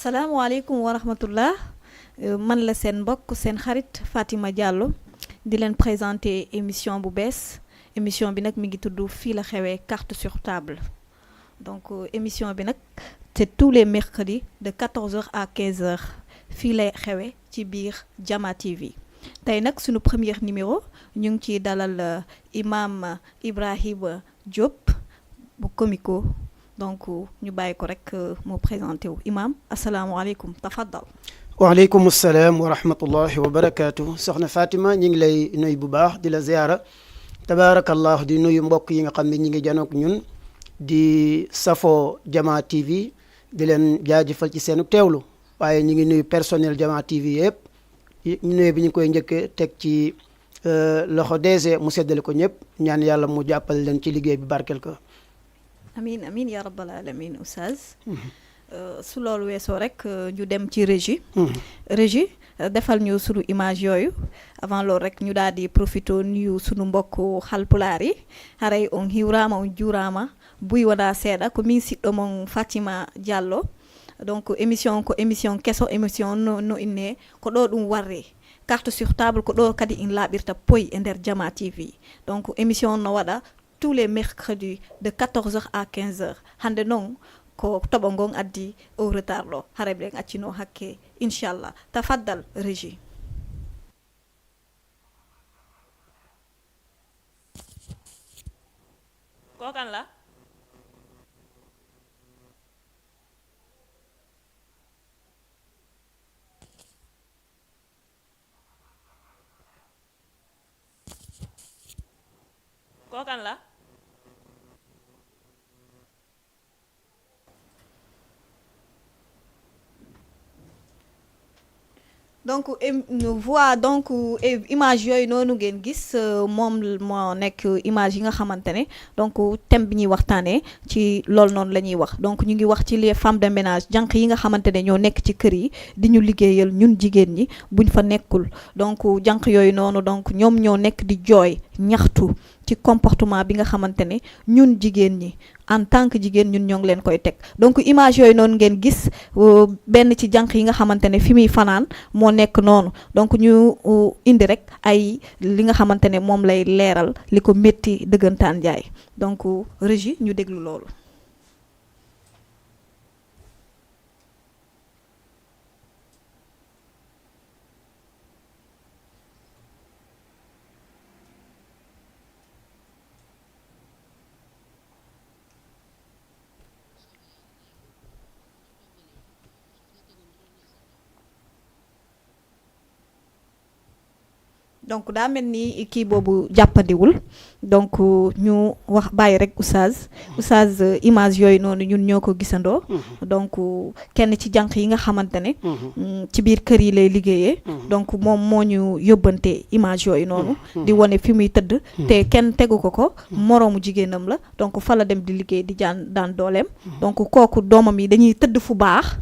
asalaamaaleykum wa rahmatullah man la seen mbokk seen xarit Fatima Diallo di leen présenter émission bu bees émission bi nag mi ngi tudd fii la xewee carte sur table donc émission bi nag c'est tous les mercredis de 14h à 15h fii lay xewee ci biir Jama TV tey nag suñu premier numéro ñu ngi ciy dalal imam Ibrahima Diop bu Comico donc ñu bàyyi ko rek moo présenté wu imam asalaamaaleykum tafaddal. waaleykum salaam wa rahmatullahi wa barakaatu soxna Fatima ñu ngi lay nuyu bu baax di la ziyaara tabaarakallah di nuyu mbokk yi nga xam ne ñi ngi janook ñun di safoo Jama TV di leen jaajëfal ci seenu teewlu waaye ñu ngi nuyu personnel Jama TV yëpp ñu nuyu bi ñu koy njëkkee teg ci loxo DG mu seddale ko ñëpp ñaan yàlla mu jàppale leen ci liggéey bi barkel ko. amin amin ya rabbal alamin oustaz su loolu weesoo rek ñu dem ci régie régie defal ñu sunu image yooyu avant loolu rek ñu daal di profité nuyu sunu mbokk halpulaar yi haray on hiwrama on juurama buy wona seeɗa ko min siɗɗo mon Fatima Diallo donc émission ko émission kesso émission no inne ko ɗo ɗum warre carte sur table ko ɗo kadi in laaɓirta poyi e nder Jama TV donc émission no waɗa tous les mercredis de 14h à 15h hande noon ko toɓo ngon addi au retard ɗo hara ɓen accino hakke inchallah tafaddal régie. ko kan la ko kan la donc voix donc image yooyu noonu ngeen gis moom moo nekk image yi nga xamante ne donc thème bi ñuy waxtaanee ci loolu noonu la ñuy wax donc ñu ngi wax ci les femmes de ménage jànq yi nga xamante ne ñoo nekk ci kër yi di ñu liggéeyal ñun jigéen ñi buñ fa nekkul donc jànq yooyu noonu donc ñoom ñoo nekk di jooy ñaxtu ci comportement bi nga xamante ne ñun jigéen ñi en tant que jigéen ñun ñoo ngi leen koy teg donc image yooyu noonu ngeen gis benn ci jànq yi nga xamante ne fi muy fanaan moo nekk noonu donc ñu indi rek ay li nga xamante ne moom lay leeral li ko métti dëggantaan jaay donc régie ñu déglu loolu. donc daa mel ni kii boobu jàppandiwul donc ñu wax bàyyi rek oustaz image yooyu noonu ñun ñoo ko gisandoo donc kenn ci jànq yi nga xamante ne ci biir kër yi lay liggéeyee donc moom moo ñu yóbbante image yooyu noonu di wane fi muy tëdd te kenn tegu ko moroomu jigéenam la donc fa la dem di liggéey di daan dooleem donc kooku doomam yi dañuy tëdd fu baax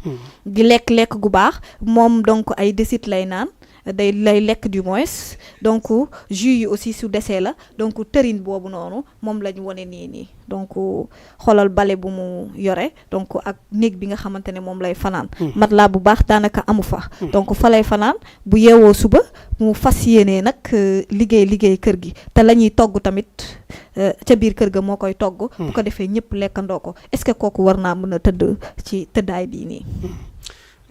di lekk gu baax moom donc ay desit lay naan day lay lekk du moins donc jus yi aussi su desee la donc tërine boobu noonu moom lañ wone nii donc xoolal bale bu mu yore donc ak néeg bi nga xamante ne moom lay fanaan matelas bu baax daanaka amu fa donc fa lay fanaan bu yeewoo suba mu fas yéenee nag liggéey kër gi te la ñuy togg tamit ca biir kër ga moo koy togg bu ko defee ñëpp lekkandoo ko est-ce que kooku war naa mën a tëdd ci tëddaay bii nii.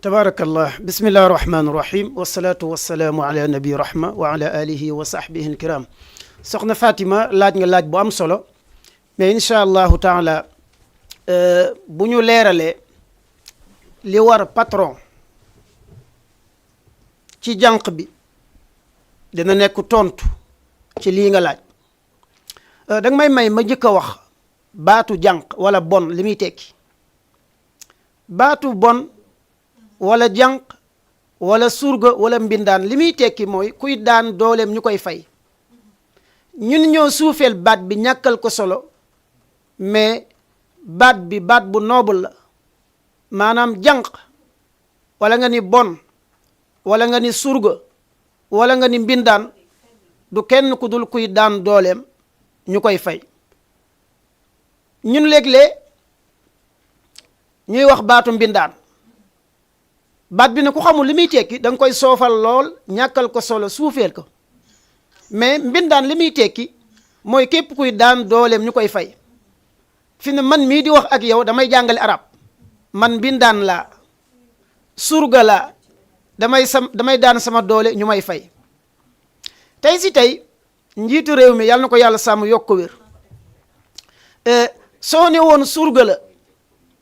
tabaarakallah bismillahi rahmaani rahim wasalaatu wasalaamu ala nabi rahma wa ala alihi wa sahbihi alkiram soxna Fatima laaj nga laaj bu am solo mais incha allahu taala bu ñu leeralee li war patron ci jànq bi dina nekk tontu ci lii nga laaj danga may ma njëkk a wax baatu jànq wala bon li muy tekki baatu bon wala jànq wala surga wala mbindaan li muy tekki mooy kuy daan dooleem ñu koy fay ñun ñoo suufeel baat bi ñàkkal ko solo mais baat bi baat bu noble la maanaam jànq wala nga ni bon wala nga ni surga wala nga ni mbindaan du kenn ku dul kuy daan dooleem ñu koy fay ñun léeg-léeg ñuy wax baatu mbindaan baat bi ne ku xamul li muy tekki da nga koy soofal lool ñàkkal ko solo suufeel ko mais mbindaan li muy tekki mooy képp kuy daan dooleem ñu koy fay fi ne man mii di wax ak yow damay jàngale arab man mbindaan laa surga laa damay daan sama doole ñu may fay tey si tey njiitu réew mi yàlla na ko yàlla sàmm yokk ko wér soo ne woon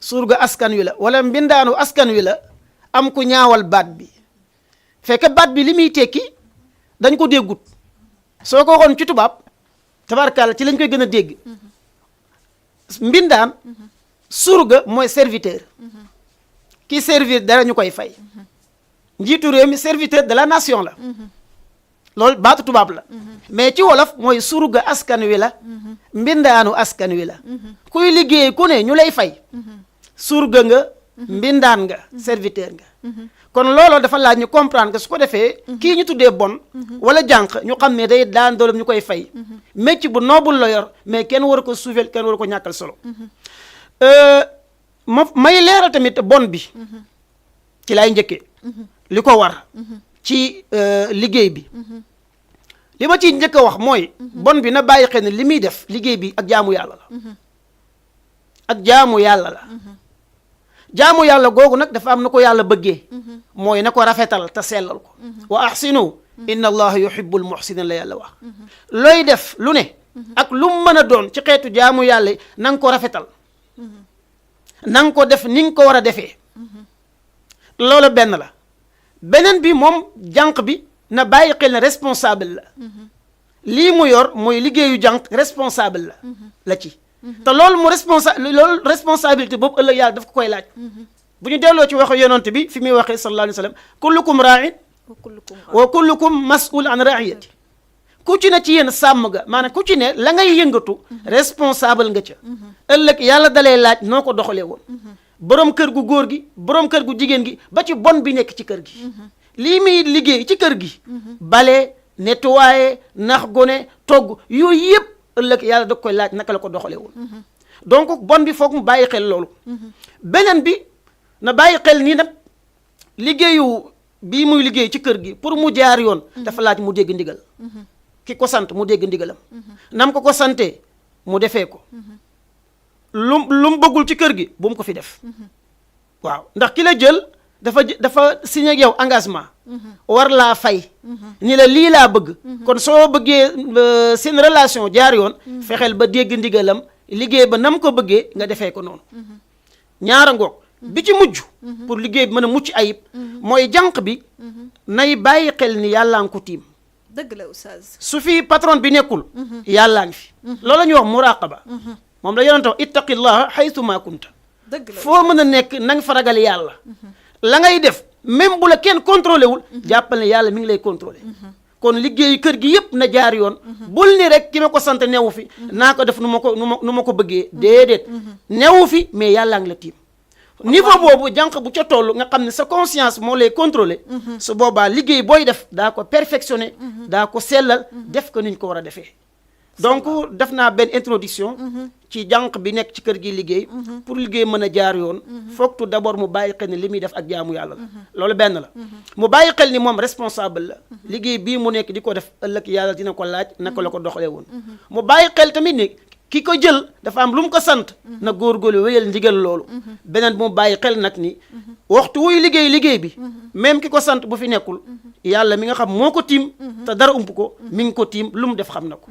surga askan wi la wala mbindaanu askan wi la am ku ñaawal baat bi fekk baat bi li muy tekki dañ ko déggut soo ko waxoon ci tubaab tabarkàlla ci lañ koy gën a dégg mbindaan surga mooy serviteur ki servir dara ñu koy fay njiitu réew mi serviteur de la nation la loolu baatu tubaab la mais ci wolof mooy surga askan wi la mbindaanu askan wi la kuy liggéey ku ne ñu lay fay surga nga mbindaan nga serviteur nga kon looloo dafa laaj ñu comprendre que su ko defee kii ñu tuddee bon wala jànq ñu xam ne day daan doolam ñu koy fay métier bu noobul la yor mais kenn war ko suufeel kenn war ko ñàkkal solo may leeral tamit bon bi ci lay njëkkee li ko war ci liggéey bi li ma ciy njëkk a wax mooy bon bi na bàyyi xel ne li muy def liggéey bi ak jaamu yàlla la ak jaamu yàlla la jaamu yàlla googu nag dafa am na ko yàlla bëggee mooy na ko rafetal te sellal ko wa ahsinu inna allaha yuhibbul muhsinin la yàlla wax looy def lu ne ak lu mu mën a doon ci xeetu jaamu yàlla na nga ko rafetal na nga ko def ni nga ko war a defee loolu benn la beneen bi moom jànq bi na bàyyi xel ne responsable la lii mu yor mooy liggéeyu jànq responsable la ci te loolu responsabilité boobu ëllëg yàlla daf ko koy laaj bu ñu delloo ci waxu yonent bi fi muy waxee sallallahu alayhi wa sallam kullukum raa'in wa kullukum mas'ul an ra'iyati ku ci ne ci yéen sàmm ga maanaam ku ci ne la ngay yëngatu responsable nga ca ëllëg yàlla dalee laaj noo ko doxalee woon borom kër gu góor gi borom kër gu jigéen gi ba ci bon bi nekk ci kër gi lii muy liggéey ci kër gi bale nettoyer nax gone togg yooyu yëpp ëllëg yàlla da koy laaj naka la ko doxalee woon donc bon bi foog mu bàyyi xel loolu beneen bi na bàyyi xel nii nag liggéeyu bii muy liggéey ci kër gi pour mu jaar yoon dafa laaj mu dégg ndigal ki ko sant mu dégg ndigalam nam ko santee mu defee ko lu mu bëggul ci kër gi bu mu ko fi def waaw ndax ki la jël dafa signé ak yow engagement war laa fay ni la lii laa bëgg kon soo bëggee seen relation jaar yoon fexeel ba dégg ndigalam liggéey ba nam ko bëggee nga defee ko noonu ñaara ngoog bi ci mujj pour liggéey bi mën a mucc ayib mooy jànq bi nay bàyyi xel ni yàllaa ngi ko tiim dëgg la oustaz su fi patron bi nekkul yàllaa ngi fi loolu la ñuy wax muraqaba moom la yonente wax ittaqillaha haythu ma kunta foo mën a nekk na nga fa ragal yàlla la ngay def même bu la kenn contrôlé wul jàppal ne yàlla mi ngi lay contrôlé kon liggéeyu kër gi yëpp na jaar yoon bul ni rek ki ma ko sant newu fi naa ko def nu ma ko bëggee déedéet newu fi mais yàllaa ngi la tiim niveau boobu jànq bu ca toll nga xam ne sa conscience moo lay contrôlé su boobaa liggéey booy def daa ko perfectionné daa ko sellal def ko niñ ko war a defee donc def naa benn introduction ci jànq bi nekk ci kër gi liggéey pour liggéey mën a jaar yoon foog tout d'abord mu bàyyi xel ni li muy def ak jaamu yàlla la loolu benn la mu bàyyi xel ni moom responsable la liggéey bii mu nekk di ko def ëllëg yàlla dina ko laaj naka la ko doxalee woon mu bàyyi xel tamit ni ki ko jël dafa am lu mu ko sant na góorgóorlu wéyal ndigal loolu beneen bu mu bàyyi xel nag ni waxtu wuy liggéey bi même ki ko sant bu fi nekkul yàlla mi nga xam moo ko tiim te dara ump ko mi ngi ko tiim lu mu def xam na ko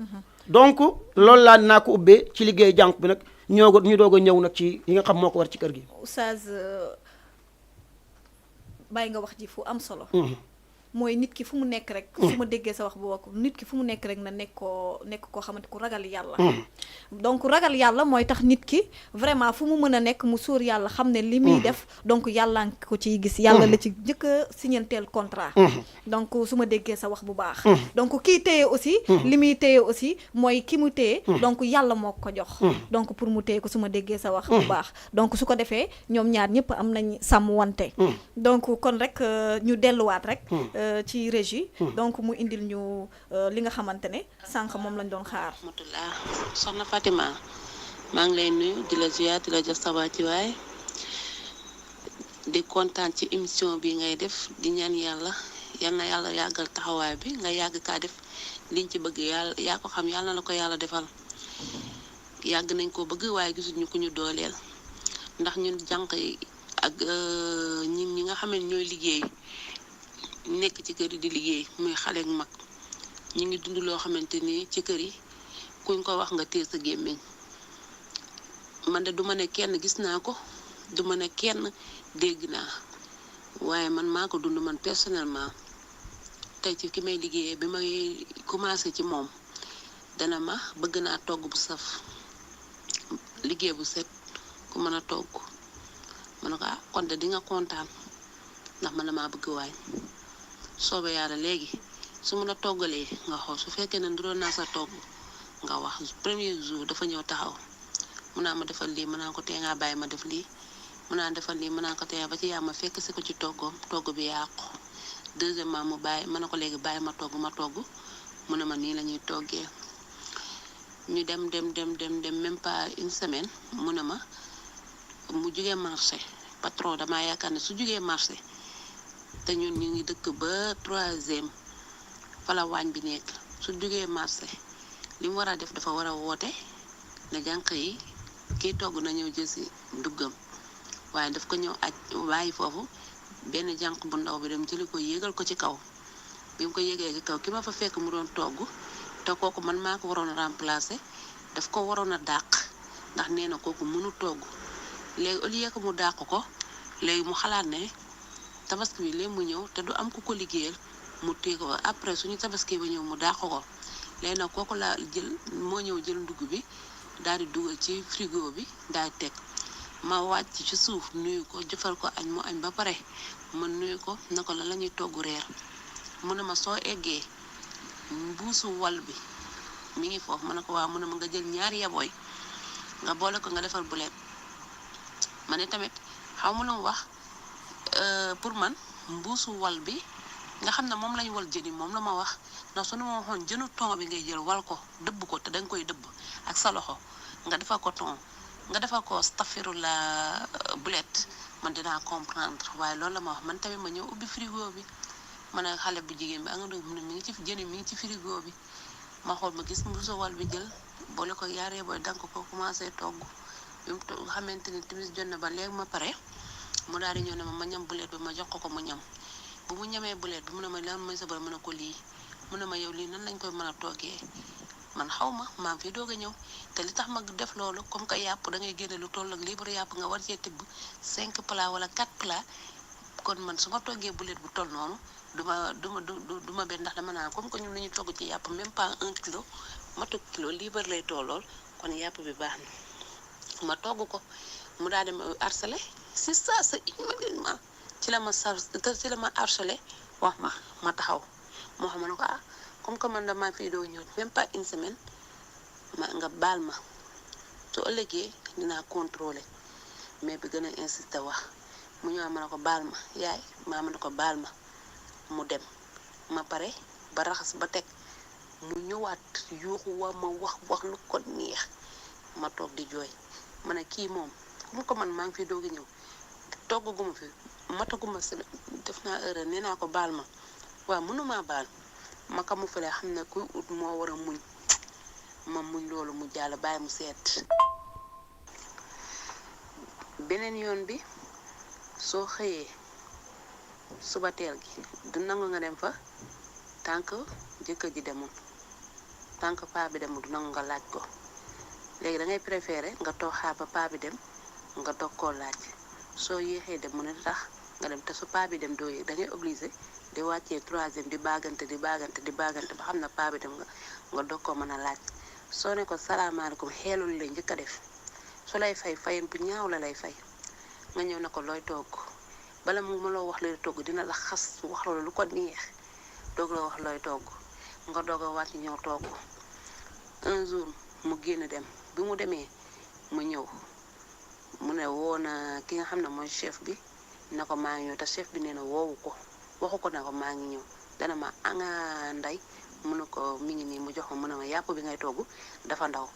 donc loolu laa naa ko ubbee ci liggéey jànq bi nag ñu doog a ñëw nag ci yi nga xam moo ko war ci kër gi oustaz bàyyi nga wax ji fu am solo mooy nit ki fu mu nekk rek su ma déggee sa wax bu wax nit ki fu mu nekk rek na nekk koo xamante ku ragal yàlla donc ragal yàlla mooy tax nit ki vraiment fu mu mën a nekk mu sóor yàlla xam ne li muy def donc yàlla ngi ko ciy gis yàlla la ci njëkk a signanteel contrat donc su ma déggee sa wax bu baax donc kii téye aussi li muy téye aussi mooy ki mu téye donc yàlla moo ko jox donc pour mu téye ko su ma déggee sa wax bu baax donc su ko defee ñoom ñaar ñëpp am nañ sàmm wante donc kon rek ñu delluwaat rek ci régie donc mu indil ñu li nga xamante ne sànq moom lañ doon xaar rahmatullah soxna Fatima maa ngi lay nuyu di la ziyaar di la jox sa wàccuwaay di kontaan ci émission bi ngay def di ñaan yàlla yal na yàlla yàggal taxawaay bi nga yàgg kaa def liñ ci bëgg yàlla yaa ko xam yàlla na la ko yàlla defal yàgg nañ ko bëgg waaye gisuñu ku ñu dooleel ndax ñun jànq yi ak ñi nga xam ne ñooy liggéey nekk ci kër yi di liggéey muy xale ak mag ñu ngi dund loo xamante ni ci kër yi kuñ ko wax nga téye sa gémmiñ man de duma ne kenn gis naa ko duma ne kenn dégg naa waaye man maa ko dund man personnellement tey ci ki may liggéeyee bi may commencé ci moom dana ma bëgg naa togg bu saf liggéey bu set ku mën a togg ma ne ko kon de di nga kontaan ndax man damaa bëgg waañ soobee yàlla léegi su mën a toggalee nga xool su fekkee ne nduroon naa sa togg nga wax premier jour dafa ñëw taxaw mun naa ma defal lii mën naa ko tee ngaa bàyyi ma def lii mun naa defal lii mën naa ko tee ba ci yàlla ma fekk si ko ci toggoom togg bi yàqu deuxièmement mu bàyyi mën na ko léegi bàyyi ma togg mu ne ma nii la ñuy toggee ñu dem même pas une semaine mu ne ma mu jugee marché patron damaa yaakaar ne su jugee marché te ñun ñu ngi dëkk ba 3e fa la waañ bi nekk su jugee marché li mu war a def dafa war a woote ne jànq yi kiy togg na ñëw jël si nduggam waaye daf ko ñëw aj bàyyi foofu benn jànq bu ndaw bi dem jëli ko yéegal ko ci kaw bi mu ko yéegee ci kaw ki ma fa fekk mu doon togg te kooku man maa ko waroon a remplacer daf ko waroon a dàq ndax nee na kooku mënu togg léegi au lieu que mu dàq ko léegi mu xalaat ne tabaski bi léegi mu ñëw te du am ku ko liggéeyal mu téye ko après suñu tabaski ba ñëw mu dàq ko léegi nag kooku laa jël moo ñëw jël ndugg bi daal di dugal ci frigo bi daal di teg ma wàcc ci suuf nuyu ko jëfal ko añ mu añ ba pare ma nuyu ko na ko la ñuy togg reer mu ne ma soo eggee mbuusu wal bi mi ngi foofu ma ne ko waaw mu ne ma nga jël ñaari yabooy nga boole ko nga defal bulet ma ne tamit xaw ma lu mu wax pour man mbuusu wal bi nga xam ne moom lañ wal jëni moom la ma wax ndax su ne ma waxoon jënu ton bi ngay jël wal ko dëbb ko te danga koy dëbb ak sa loxo nga defal ko ton nga defal ko stafiru la bulet man dinaa comprendre waaye loolu la ma wax man tamit ma ñëw ubbi frigo bi ma ne xale bu jigéen bi nga mu ne mi ngi ci jëni mi ngi ci frigo bi ma xool ma gis mbuusu wal bi jël boole ko yaaree booy dank ko commencé togg bi mu xamante ni timis jot na ba léegi ma pare mu daal di ñëw ne ma ñam bulet bi ma jox ko mu ñam bu mu ñamee bulet bi mu ne ma lan mooy sa bër mu ne ko lii mu ne ma yow lii nan lañ koy mën a toggee man xaw ma maa fi doog a ñëw te li tax ma def loolu comme que yàpp da ngay génne lu toll ak libre yàpp nga war cee tibb 5 plats wala 4 plats kon man su ma toggee bulet bu toll noonu duma benn ndax dama naan comme que ñun li ñu togg ci yàpp même pas 1 kilo matu kilo libre lay tollool kon yàpp bi baax na ma togg ko mu daal dem harcelé c'est ça c'est immédiatement ci la ma harcelé wax ma taxaw moo xam ne ko comme que man dama fii doo ñëw même pas une semaine nga baal ma su ëllëgee dinaa contrôler mais bi gën a insister wax mu ñëw ma ne ko baal ma yaay maa ma ne ko baal ma mu dem ma pare ba raxas ba teg mu ñëwaat yuuxu wa ma wax lu ko neex ma toog di jooy ma ne kii moom comme que man maa ngi fi doog a ñëw toggaguma fi mataguma semaine def naa erreur nee naa ko baal ma waaw mënuma baal ma camoufler xam ne kuy ut moo war a muñ ma muñ loolu mu jàll bàyyi mu seet beneen yoon bi soo xëyee suba teel gi du nangu nga dem fa tànk jëkkër ji demul tànk paa bi demul du nangu nga laaj ko léegi da ngay préférer nga toog xaar ba paa bi dem nga dog koo laaj soo yéexee dem mu ne tax nga dem te su paa bi dem doo yéeg da ngay obligé di wàccee 3e di baagante ba xam na paa bi dem nga dog koo mën a laaj soo ne ko salaamaaleykum xeelul lay njëkk a def su lay fay fayin bu ñaaw la lay fay nga ñëw ne ko looy togg bala mu ma loo wax looy togg dina la xas wax la lu ko neex doog la wax looy togg nga doog a wàcc ñëw togg un jour mu génn dem bi mu demee mu ñëw mu ne woo na ki nga xam ne mooy chef bi na ko maa ngi ñëw te chef bi nee na woowu ko waxu ko ne ko maa ngi ñëw dana ma anga nday mu ne ko mi ngi nii mu jox ma mu ne ma yàpp bi ngay togg dafa ndaw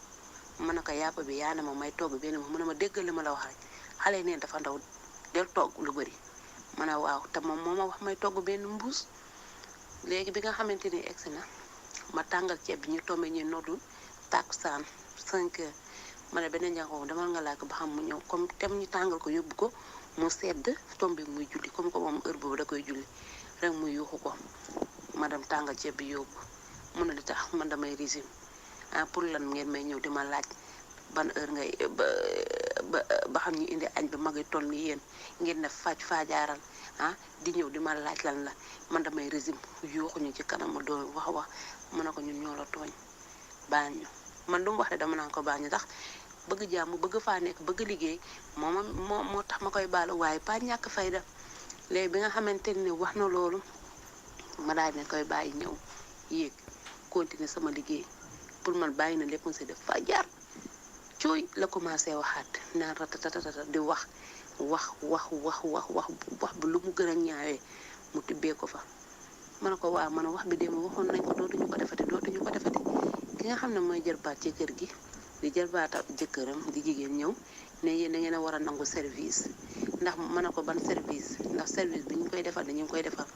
mu ne ko yàpp bi yaa ne ma may togg benn mu ne ma déggal li ma la wax rek xale yi neen dafa ndaw del togg lu bëri ma ne waaw te moom moo ma wax may togg benn mbuus léegi bi nga xamante ni egsi na ma tàngal ceeb bi ñu tombé ñu noddu tàkkusaan 5 heures ma ne beneen jànq demal nga laaj ko ba xam mu ñëw comme tem ñu tàngal ko yóbbu ko mu sedd tombé muy julli comme que moom heure boobu da koy julli rek mu yuuxu ko ma dem tàngal ceeb bi yóbbu mu ne li tax man damay régime pour lan ngeen may ñëw di ma laaj ban heure ngay ba xam ñu indi añ bi magay toll ni yéen ngeen ne faajaaral di ñëw di ma laaj lan la man damay régime yuuxuñu ci kanam ma doon wax mu ne ko ñun ñoo la tooñ baañ ñu man lu mu wax de dama naan ko baañ ñu ndax bëgg jàmm bëgg faa nekk bëgg liggéey moo tax ma koy baalu waaye pas ñàkk fayda léegi bi nga xamante ni wax na loolu ma daal ne koy bàyyi ñëw yéeg continuer sama liggéey pour man bàyyi na lépp si def fa jaar cooy la commencé waxaat naan ratatatata di wax bu lu mu gën a ñaawee mu tibbee ko fa ma ne ko waaw man wax bi démb waxoon nañ ko dootuñu ko defati ki nga xam ne mooy jërbaat ci kër gi di jërbaata jëkkëram di jigéen ñëw ne yéen da ngeen a war a nangu service ndax mën na ko ban service ndax service bi ñu koy defal dañu koy defal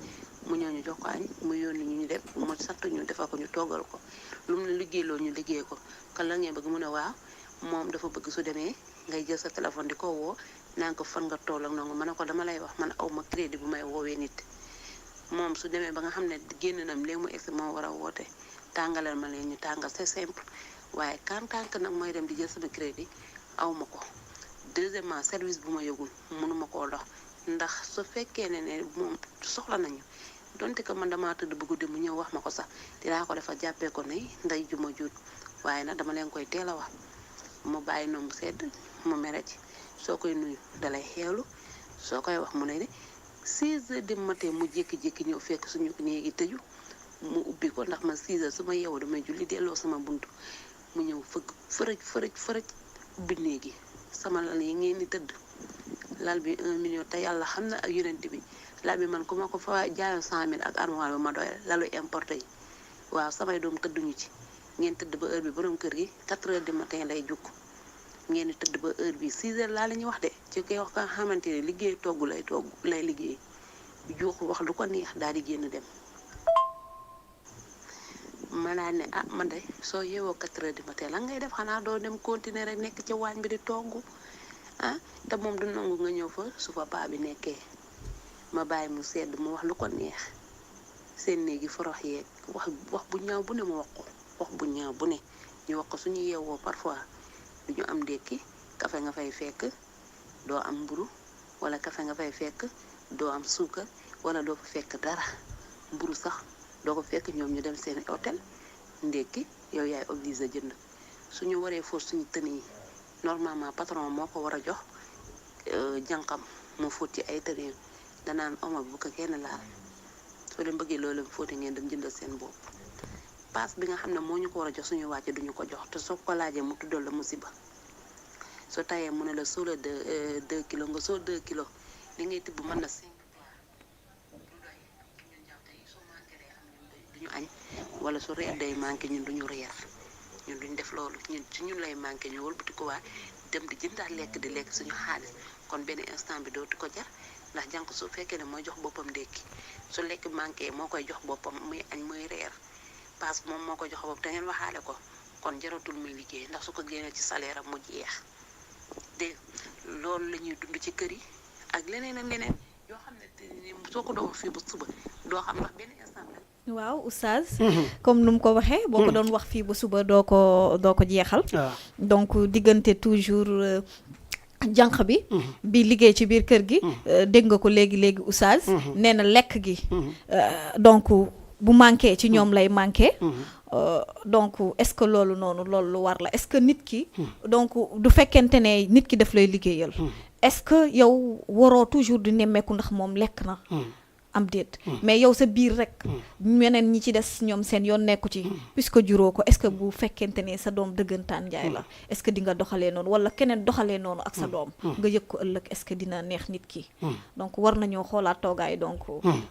mu ñëw ñu jox ko añ mu yónni ñu def mu sant ñu defal ko ñu toggal ko lu mu ne liggéeyloo ñu liggéey ko kan la ngeen bëgg mu ne waaw moom dafa bëgg su demee ngay jël sa téléphone di ko woo naan ko fan nga toll ak nangu mën na ko dama lay wax man aw ma crédit bu may woowee nit moom su demee ba nga xam ne génn nam léegi mu egsi moo war a woote tàngalal ma leen ñu tàngal c'est simple waaye quand nag mooy dem di jël sama crédit aw ma ko deuxièmement service bu ma yëgul mënuma koo dox ndax su fekkee ne moom soxla nañu donte que man damaa tëdd bu guddi mu ñëw wax ma ko sax dinaa ko defa jàppee ko ne nday ju ma juut waaye nag dama leen koy teel a wax mu bàyyi noonu mu sedd mu mere ci soo koy nuyu dalay xeelu soo koy wax mu ne ne 6 heures du matin mu jékki-jékki ñëw fekk suñu néegi tëju mu ubbi ko ndax man 6 heures su ma yeewoo damay julli delloo sama buntu mu ñëw fëgg fërëj ubbi néegi sama lal yi ngeen di tëdd lal bi 1 million te yàlla xam na ak yonent bi lal bi man ku ma ko fa jaayoon 100 000 ak armoire bi ma doy lalu importé yi waaw samay doom tëdduñu ci ngeen tëdd ba heure bi borom kër gi 4 heures du matin lay jukk ngeen di tëdd ba heure bi 6 heures laa la ñuy wax de ci koy wax nga xamante ne liggéey togg lay liggéey juux wax lu ko neex daal di génn dem ma naa ne man de soo yeewoo 4 heures du matin la ngay def xanaa doo dem continuer rek nekk ci waañ bi di togg te moom du nangu nga ñëw fa su fa paa bi nekkee ma bàyyi mu sedd mu wax lu ko neex seen néegi forox yeeg wax bu ñaaw bu ne mu wax bu ñaaw bu ne ñu wax ko suñu yeewoo parfois duñu am ndékki kafe nga fay fekk doo am mburu wala kafe nga fay fekk doo am suukar wala doo fa fekk dara mburu sax doo ko fekk ñoom ñu dem seen hôtel ndékki yow yaay obligé jënd suñu waree fóot suñu tën yi normalement patron moo ko war a jox jànqam mu fóot ci ay tën danaan oma bu ko kenn laal soo leen bëggee loolu fóote ngeen dem jëndal seen bopp paas bi nga xam ne moo ñu ko war a jox suñu wàcce duñu ko jox te soo ko laajee mu tuddal la musiba soo tayee mu ne la soo la 2 kilos nga soo 2 kilos li ngay tibb mën na 5 duñu añ wala su reer day manqué ñun duñu reer ñun duñ def loolu ñun ci ñun lay manqué ñu wëlbati ko waa dem di jëndaat lekk di lekk suñu xaalis kon benn instant bi dootu ko jar ndax jànq su fekkee ne mooy jox boppam ndékki su lekk manqué moo koy jox boppam muy añ muy reer paas moom moo koy jox boppam te ngeen waxaale ko kon jaratul muy liggéey ndax su ko génnee ci salaire am mu jeex de loolu la ñuy dund ci kër yi ak leneen ak leneen yoo xam ne soo ko doon wax fii ba suba doo xam ndax benn instant la. waaw oustaz comme nu mu ko waxee boo ko doon wax fii ba suba doo ko jeexal donc diggante toujours jànq bi liggéey ci biir kër gi dégg nga ko léegi oustaz nee na lekk gi donc bu manqué ci ñoom lay manqué donc est-ce que loolu lu war la est-ce que nit ki donc du fekkente ne nit ki daf lay liggéeyal est-ce que yow waroo toujours di nemmeeku ndax moom lekk na am déet mais yow sa biir rek ñeneen ñi ci des ñoom seen yoon nekku ci puisque juróo ko est-ce que bu fekkente ne sa doom dëggantaan njaay la est-ce que di nga doxalee noonu wala keneen doxalee noonu ak sa doom nga yëg ko ëllëg est-ce que dina neex nit ki donc war nañoo xoolaat toogaay donc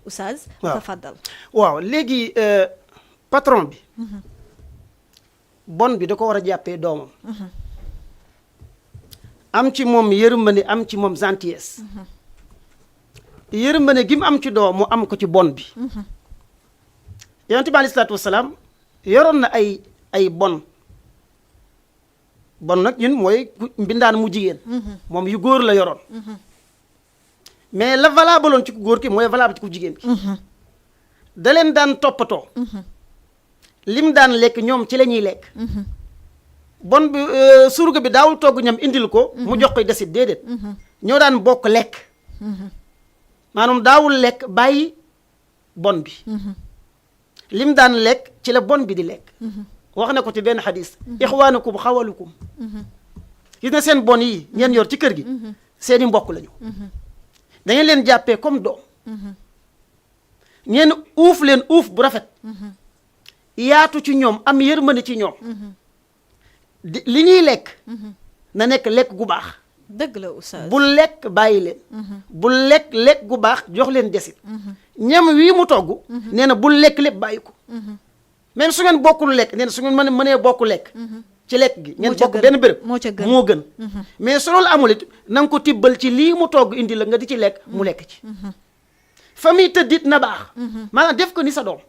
oustaz tafaddal waaw léegi patron bi bon bi da ko war a jàppee doomam am ci moom yërmande am ci moom gentillesse yërmande gi mu am ci doom mu am ko ci bon bi yonent bi alayhi salaatu wasalaam yoroon na ay bon nag ñun mooy mbindaan mu jigéen moom yu góor la yoroon mais la valable woon ci ku góor ki mooy valable ci ku jigéen ki da leen daan toppatoo lim daan lekk ñoom ci la ñuy lekk bon bi surga bi daawul togg ñam indil ko mu jox koy desit déedéet ñoo daan bokk lekk maanaam daawul lekk bàyyi bon bi lim daan lekk ci la bon bi di lekk wax na ko ci benn xadis ixwaanukum xawalukum gis na seen bon yi ngeen yor ci kër gi seeni mbokk lañu da ngeen leen jàppee comme doom ngeen uuf leen uuf bu rafet yaatu ci ñoom am yërmande ci ñoom li ñuy lekk na nekk lekk gu baax dëgg la oustaz bu lekk bàyyi leen bu lekk gu baax jox leen desit ñam wii mu togg nee na bul lekk lépp bàyyi ko même su ngeen bokkul lekk nee na su ngeen mënee bokk lekk ci lekk gi ngeen bokk benn béréb moo gën mais su loolu amul it na nga ko tibbal ci lii mu togg indi la nga di ci lekk mu lekk ci famille tëddit na baax maanaam def ko ni sa doom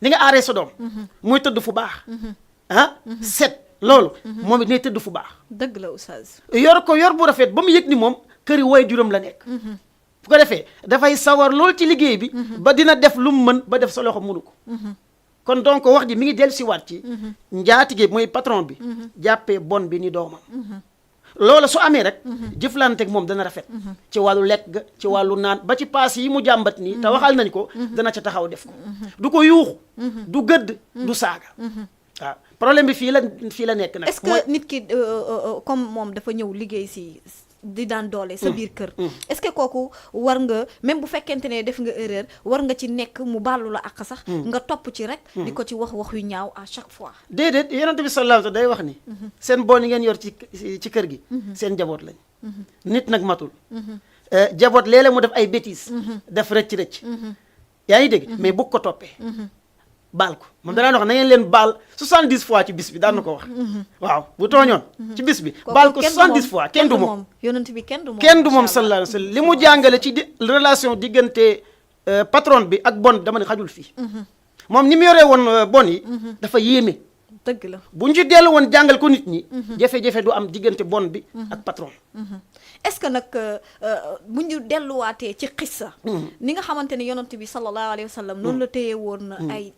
ni nga aaree sa doom muy tëdd fu baax set loolu moom it ne tëdd fu baax dëgg la oustaz yor ko yor bu rafet ba mu yëg ni moom këri way juróom la nekk bu ko defee dafay sawar lool ci liggéey bi ba dina def lu mu mën ba def sa loxo mënu ko kon donc wax ji mi ngi dellu si waat ci njaatige mooy patron bi jàppee bon bi ni doomam loolu su amee rek jëflanteeg moom dana rafet ci wàllu lekk ga ci wàllu naan ba ci paas yi mu jàmbat nii te waxal nañ ko dana ca taxaw def ko du ko yuuxu du gëdd du saaga waaw problème bi fii la nekk nag est-ce que nit ki comme moom dafa ñëw liggéey si di daan doole sa biir kër est-ce que kooku war nga même bu fekkente ne def nga erreur war nga ci nekk mu baalu la ak sax nga topp ci rek di ko ci wax yu ñaaw à chaque fois déedéet yonent bi sallallahu alayhi wa sallam day wax ni seen bon yi ngeen yor ci kër gi seen jaboot lañ nit nag matul jaboot léeg-léeg mu def ay bêtises def rëcc yaa ngi dégg mais bu ko toppee baal ko moom danaa wax na ngeen leen baal 70 fois ci bis bi daan na ko wax waaw bu tooñoon ci bis bi baal ko 70 fois kenn du moom yonent bi kenn du moom sallallahu alayhi wa sallam li mu jàngale ci relation diggante patron bi ak bon dama ne xajul fii moom ni mu yoree woon bon yi dafa yéeme dëgg la bu ñu ci dellu woon jàngal ko nit ñi jafe-jafe du am diggante bon bi ak patron est-ce que nag bu ñu delluwaatee ci xissa ni nga xamante ne yonent bi sallallahu alayhi wa sallam noonu la téye woon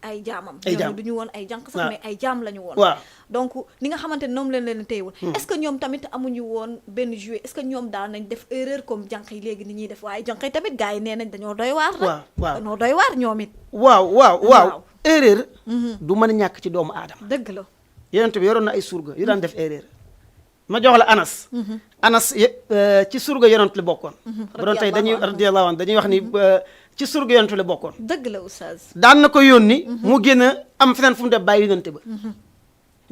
ay jaamam ñoom du ñu woon ay jànq sax mais ay jaam la ñu woon waaw donc ni nga xamante ne noonu leen téye woon est-ce que ñoom tamit amuñu woon benn jouet est-ce que ñoom daan nañ def erreur comme jànq yi léegi ni ñuy def waaye jànq yi tamit gars yi nee nañ dañoo doy waar rek dañoo doy waar ñoom it waaw erreur du mën a ñàkk ci doomu aadama dëgg la yonent bi yoroon na ay surga yu daan def erreur ma jox la Anas ci surga yonent la bokkoon bu doon tey dañuy radiyallahu anhu dañuy wax ni ci surga yonent la bokkoon dëgg la oustaz daan na ko yónni mu génn am feneen fu mu def bàyyi yonent ba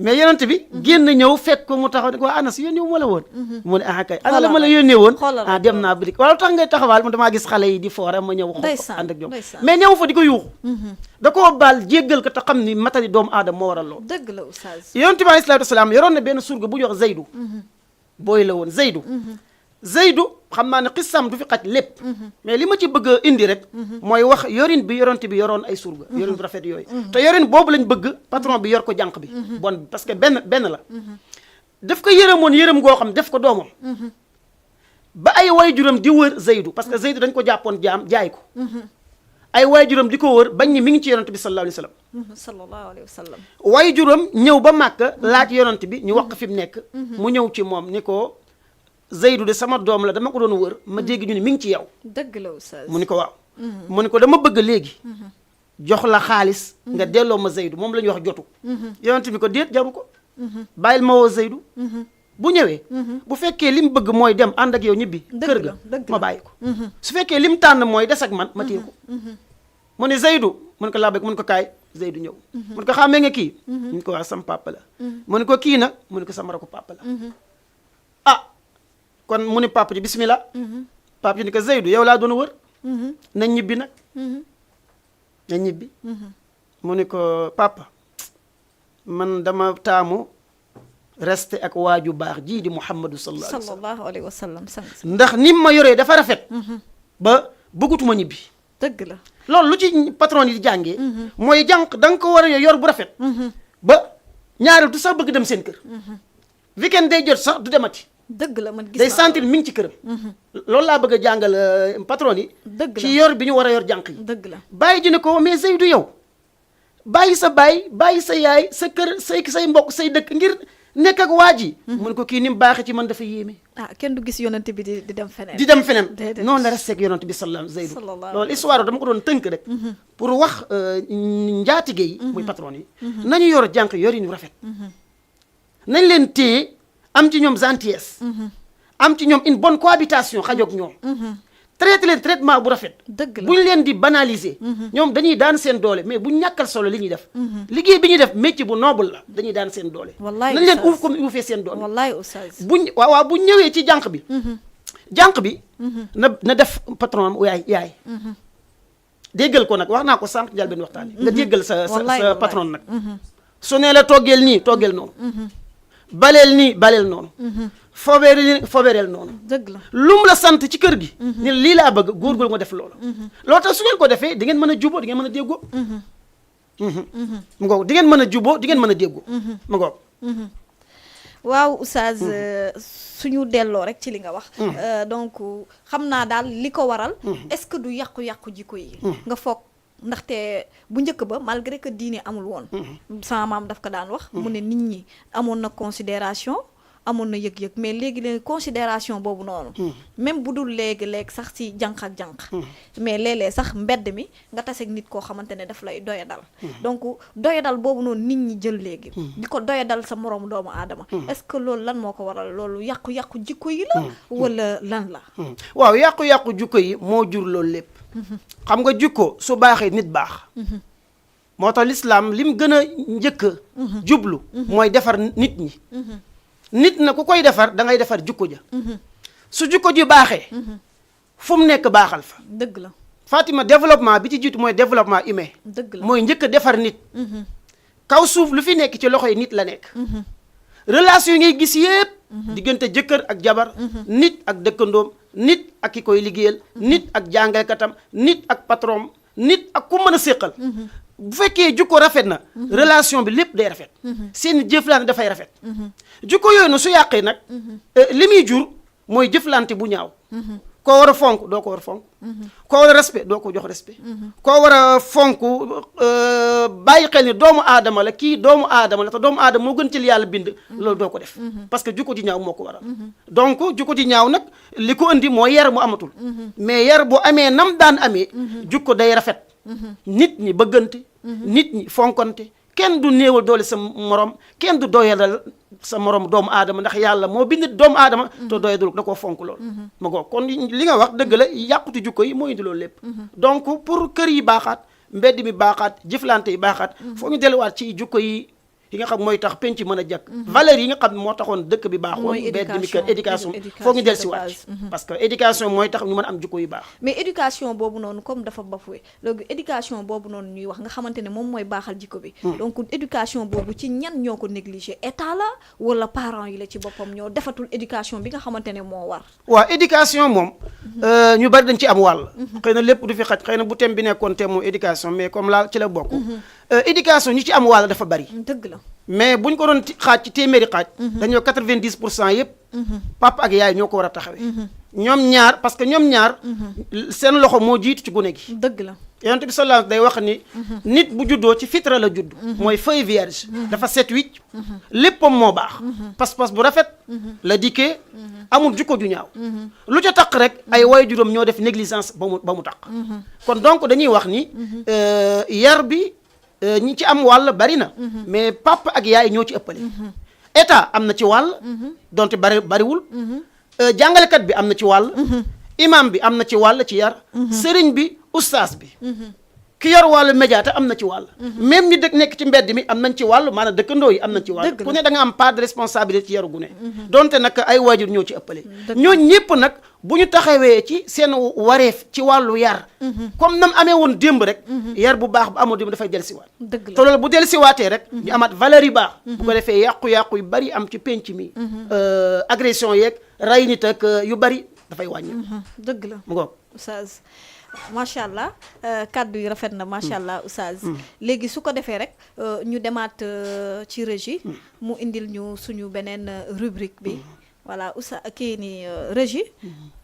mais yonent bi génn ñëw fekk ko mu taxaw ne ko Anas yónni wu ma la woon mu ne kay ana la ma la yónnee woon dem naa birik wala tax ngay taxawaal mu damaa gis xale yi di foore ma ñëw xool ànd ak ñoom mais ñëw fa di ko yuuxu da koo baal jéggal ko te xam ni matali doomu aadama moo waral lool dëgg la oustaz yonent bi alayhi salaatu wasalaam yoroon na benn surga bu ñuy wax Zaydu booy la woon Zaydu xam naa ne xissam du fi xaj lépp mais li ma ci bëgg a indi rek mooy wax yorin bi yonent bi yoroon ay surga yorin bu rafet yooyu te yorin boobu lañ bëgg patron bi yor ko jànq bi bon parce que benn la daf ko yërëmoon yërëm goo xam def ko doomam ba ay waajuram di wër Zaydu parce que Zaydu dañ ko jàppoon jaay ko ay waajuram di ko wër bañ ni mi ngi ci yonent bi sallallahu alayhi wa sallam waajuram ñëw ba Màkka laaj yonent bi ñu wax fi mu nekk mu ñëw ci moom ni ko Zaydu de sama doom la dama ko doon wër ma dégg ñu ni mi ngi ci yow dëgg la oustaz mu ni ko waaw mu ni ko dama bëgg léegi jox la xaalis nga delloo ma Zaydu moom la ñuy wax jotu yonent bi ko déet jaru ko bàyyil ma woo Zaydu bu ñëwee bu fekkee li mu bëgg mooy dem ànd ak yow ñibbi kër ga ma bàyyi ko su fekkee li mu tànn mooy des ak man ma téye ko mu ne Zaydu mu ne ko laa bëgg mu ne ko kaay Zaydu ñëw mu ne ko xàmmee nga kii mu ne ko waa sama papa la mu ne ko kii nag mu ne ko sama rakku papa la kon mu ni papa ji bismillah papa ji ni ko Zaydu yow laa doon wër nañ ñibbi nag nañ ñibbi mu ni ko papa man dama taamu resté ak waaju baax jii di Muhammadu sallallahu alayhi wa sallam alayhi wa sallam ndax nim ma yoree dafa rafet ba bëggatuma ñibbi. dëgg la loolu lu ci patron yi di jàngee. mooy jànq da nga ko war a yor bu rafet. ba ñaareel du sax bëgg dem seen kër. weekend day jot sax du demati. dëgg la man gis day sentir mi ngi ci këram. loolu laa bëgg a jàngal patron yi. dëgg la ci yor bi ñu war a yor jànq yi. dëgg la bàyyi ji ne ko mais Seydou yow bàyyi sa baay bàyyi sa yaay sa kër say mbokk say dëkk ngir nekk ak waa ji. mun ko kii ni mu baaxee ci man dafa yéeme. kenn du gis yonent bi di dem feneen. di dem feneen déedéet. noonu la resté ak yonent bi sallallahu alayhi wa sallam. sallallahu loolu histoire dama ko doon tënk rek. pour wax njaatige yi. muy patron yi. nañu yor jànq yor yi ñu rafet. nañ leen téye am ci ñoom gentillesse. am ci ñoom une bonne cohabitation xajoog ñoom. traité leen traitement bu rafet. dëgg la bu ñu leen di banaliser. ñoom dañuy daan seen doole mais bu ñu ñàkkal solo li ñuy def. liggéey bi ñuy def métier bu noble la dañuy daan seen doole. wallaay nañ leen oustaz. uuf comme uufee seen doole. wallaay oustaz. waaw bu ñëwee ci jànq bi. jànq bi. na def patron am yaay. déggal ko nag wax naa ko sànq jàll benn waxtaan nga déggal sa patron nag. su nee la toggeel nii toggeel noonu. baleel nii baleel noonu. fobeereel noonu. dëgg la lum la sant ci kër gi. ni lii laa bëgg góorgóorlu nga def loolu. loolu tax su ngeen ko defee di ngeen mën a juboo di ngeen mën a déggoo. mu ngoog di ngeen mën a juboo di ngeen mën a déggoo. mu ngoog. waaw oustaz suñu delloo rek ci li nga wax. donc xam naa daal li ko waral. est-ce que du yàqu-yàqu jikko yi. nga foog ndaxte bu njëkk ba malgré que diine amul woon. sama maam daf ko daan wax. mu ne nit ñi amoon na considération amoon na yëg-yëg mais léegi considération boobu noonu. même bu dul léegi sax si jànq ak jànq. mais léeg-léeg sax mbedd mi nga taseeg nit koo xamante ne daf lay doyadal. donc doyadal boobu noonu nit ñi jël léegi. di ko doyadal sa moroomu doomu aadama. est-ce que loolu lan moo ko waral loolu yàqu-yàqu jikko yi la. wala lan la. waaw yàqu-yàqu jikko yi moo jur loolu lépp. xam nga jikko su baaxee nit baax. moo tax lislaam lim gën a njëkk a jublu. mooy defar nit ñi. nit na ku koy defar da ngay defar jukko ja. su jukko ji baaxee. fu mu nekk baaxal fa. dëgg la Fatima développement bi ci jiitu mooy développement humain. dëgg la mooy njëkk a defar nit. kaw suuf lu fi nekk ci loxoy nit la nekk. relation yi ngay gis yépp diggante jëkkër ak jabar. nit ak dëkkandoom nit ak ki koy liggéeyal. nit ak jàngalekatam nit ak patron nit ak ku mën a séqal. bu fekkee jukko rafet na. relation bi lépp day rafet. seen jëflante dafay rafet. jukko yooyu na su yàqee nag. li muy jur mooy jëflante bu ñaaw. koo war a fonk doo ko war a fonk. koo war a respect doo ko jox respect. koo war a fonk bàyyi xel ni doomu aadama la kii doomu aadama la te doomu aadama moo gën ci li yàlla bind. loolu doo ko def. parce que jukko ji ñaaw moo ko waral. donc jukko ji ñaaw nag li ko indi mooy yar mu amatul. mais yar bu amee nam daan amee. jukko day rafet. nit ñi bëggante. nit ñi fonkante kenn du néewal doole sa morom kenn du doyalal sa morom doomu aadama ndax yàlla moo bind doomu aadama te doyadul da koo fonk lool ma ko kon li nga wax dëgg la yàqutu jukko yi moo indi loolu lépp donc pour kër yi baaxaat mbedd mi baaxaat jëflante yi baaxaat foo ñu delluwaat ci jukko yi nga xam mooy tax penc mën a jàkk valeurs yi nga xam moo taxoon dëkk bi baaxoon mbedd mi kër éducation foo ñu del si waat parce que éducation mooy tax ñu mën a am jukko yu baax mais éducation boobu noonu comme dafa bafoué léegi éducation boobu noonu ñuy wax nga xamante ne moom mooy baaxal jikko bi donc éducation boobu ci ñan ñoo ko négligé état la wala parents yi la ci boppam ñoo defatul éducation bi nga xamante ne moo war waaw éducation moom ñu bari dañ ci am wàll xëy na lépp du fi xaj xëy na bu thème bi nekkoon thème moom éducation mais comme la ci la bokk éducation ñu ci am wàll dafa bari dëgg la mais buñ ko doon xaaj ci téeméeri xaaj dañoo 90% yëpp papa ak yaay ñoo ko war a taxawee ñoom ñaar parce que ñoom ñaar seen loxo moo jiitu ci gune gi dëgg la yonent bi sallallahu day wax ni nit bu juddoo ci fitra la judd mooy feuille vierge dafa set wicc léppam moo baax pas-pas bu rafet la dikkee amul jukko ju ñaaw lu ca taq rek ay waajuram ñoo def négligence ba mu taq kon donc dañuy wax ni yar bi ñi ci am wàll bari na mais papa ak yaay ñoo ci ëppale état am na ci wàll donte bariwul jàngalekat bi am na ci wàll imam bi am na ci wàll ci yar sëriñ bi ustaas bi ki yor wàllu média te am na ci wàll même ñi dëkk nekk ci mbedd mi am nañ ci wàll maanaam dëkkandoo yi am nañ ci wàll ku ne da nga am part de responsabilité ci yaru gu ne donte nag ay waajur ñoo ci ëppale ñoo ñëpp nag bu ñu taxawee ci seen wareef ci wàllu yar comme nam amee woon démb rek yar bu baax bu amoo démb dafay dellusiwaat te loolu bu dellusiwaatee rek ñu amaat valeur yu baax bu ko defee yàqu-yàqu yu bari am ci penc mi agression yeeg ray nit ak yu bari dafay wàññi dëgg la mu ngoog Oustaz macha allah kàddu yi rafet na macha allah Oustaz léegi su ko defee rek ñu demaat ci régie mu indil ñu suñu beneen rubrique bi voilà Oustaz kii ni régie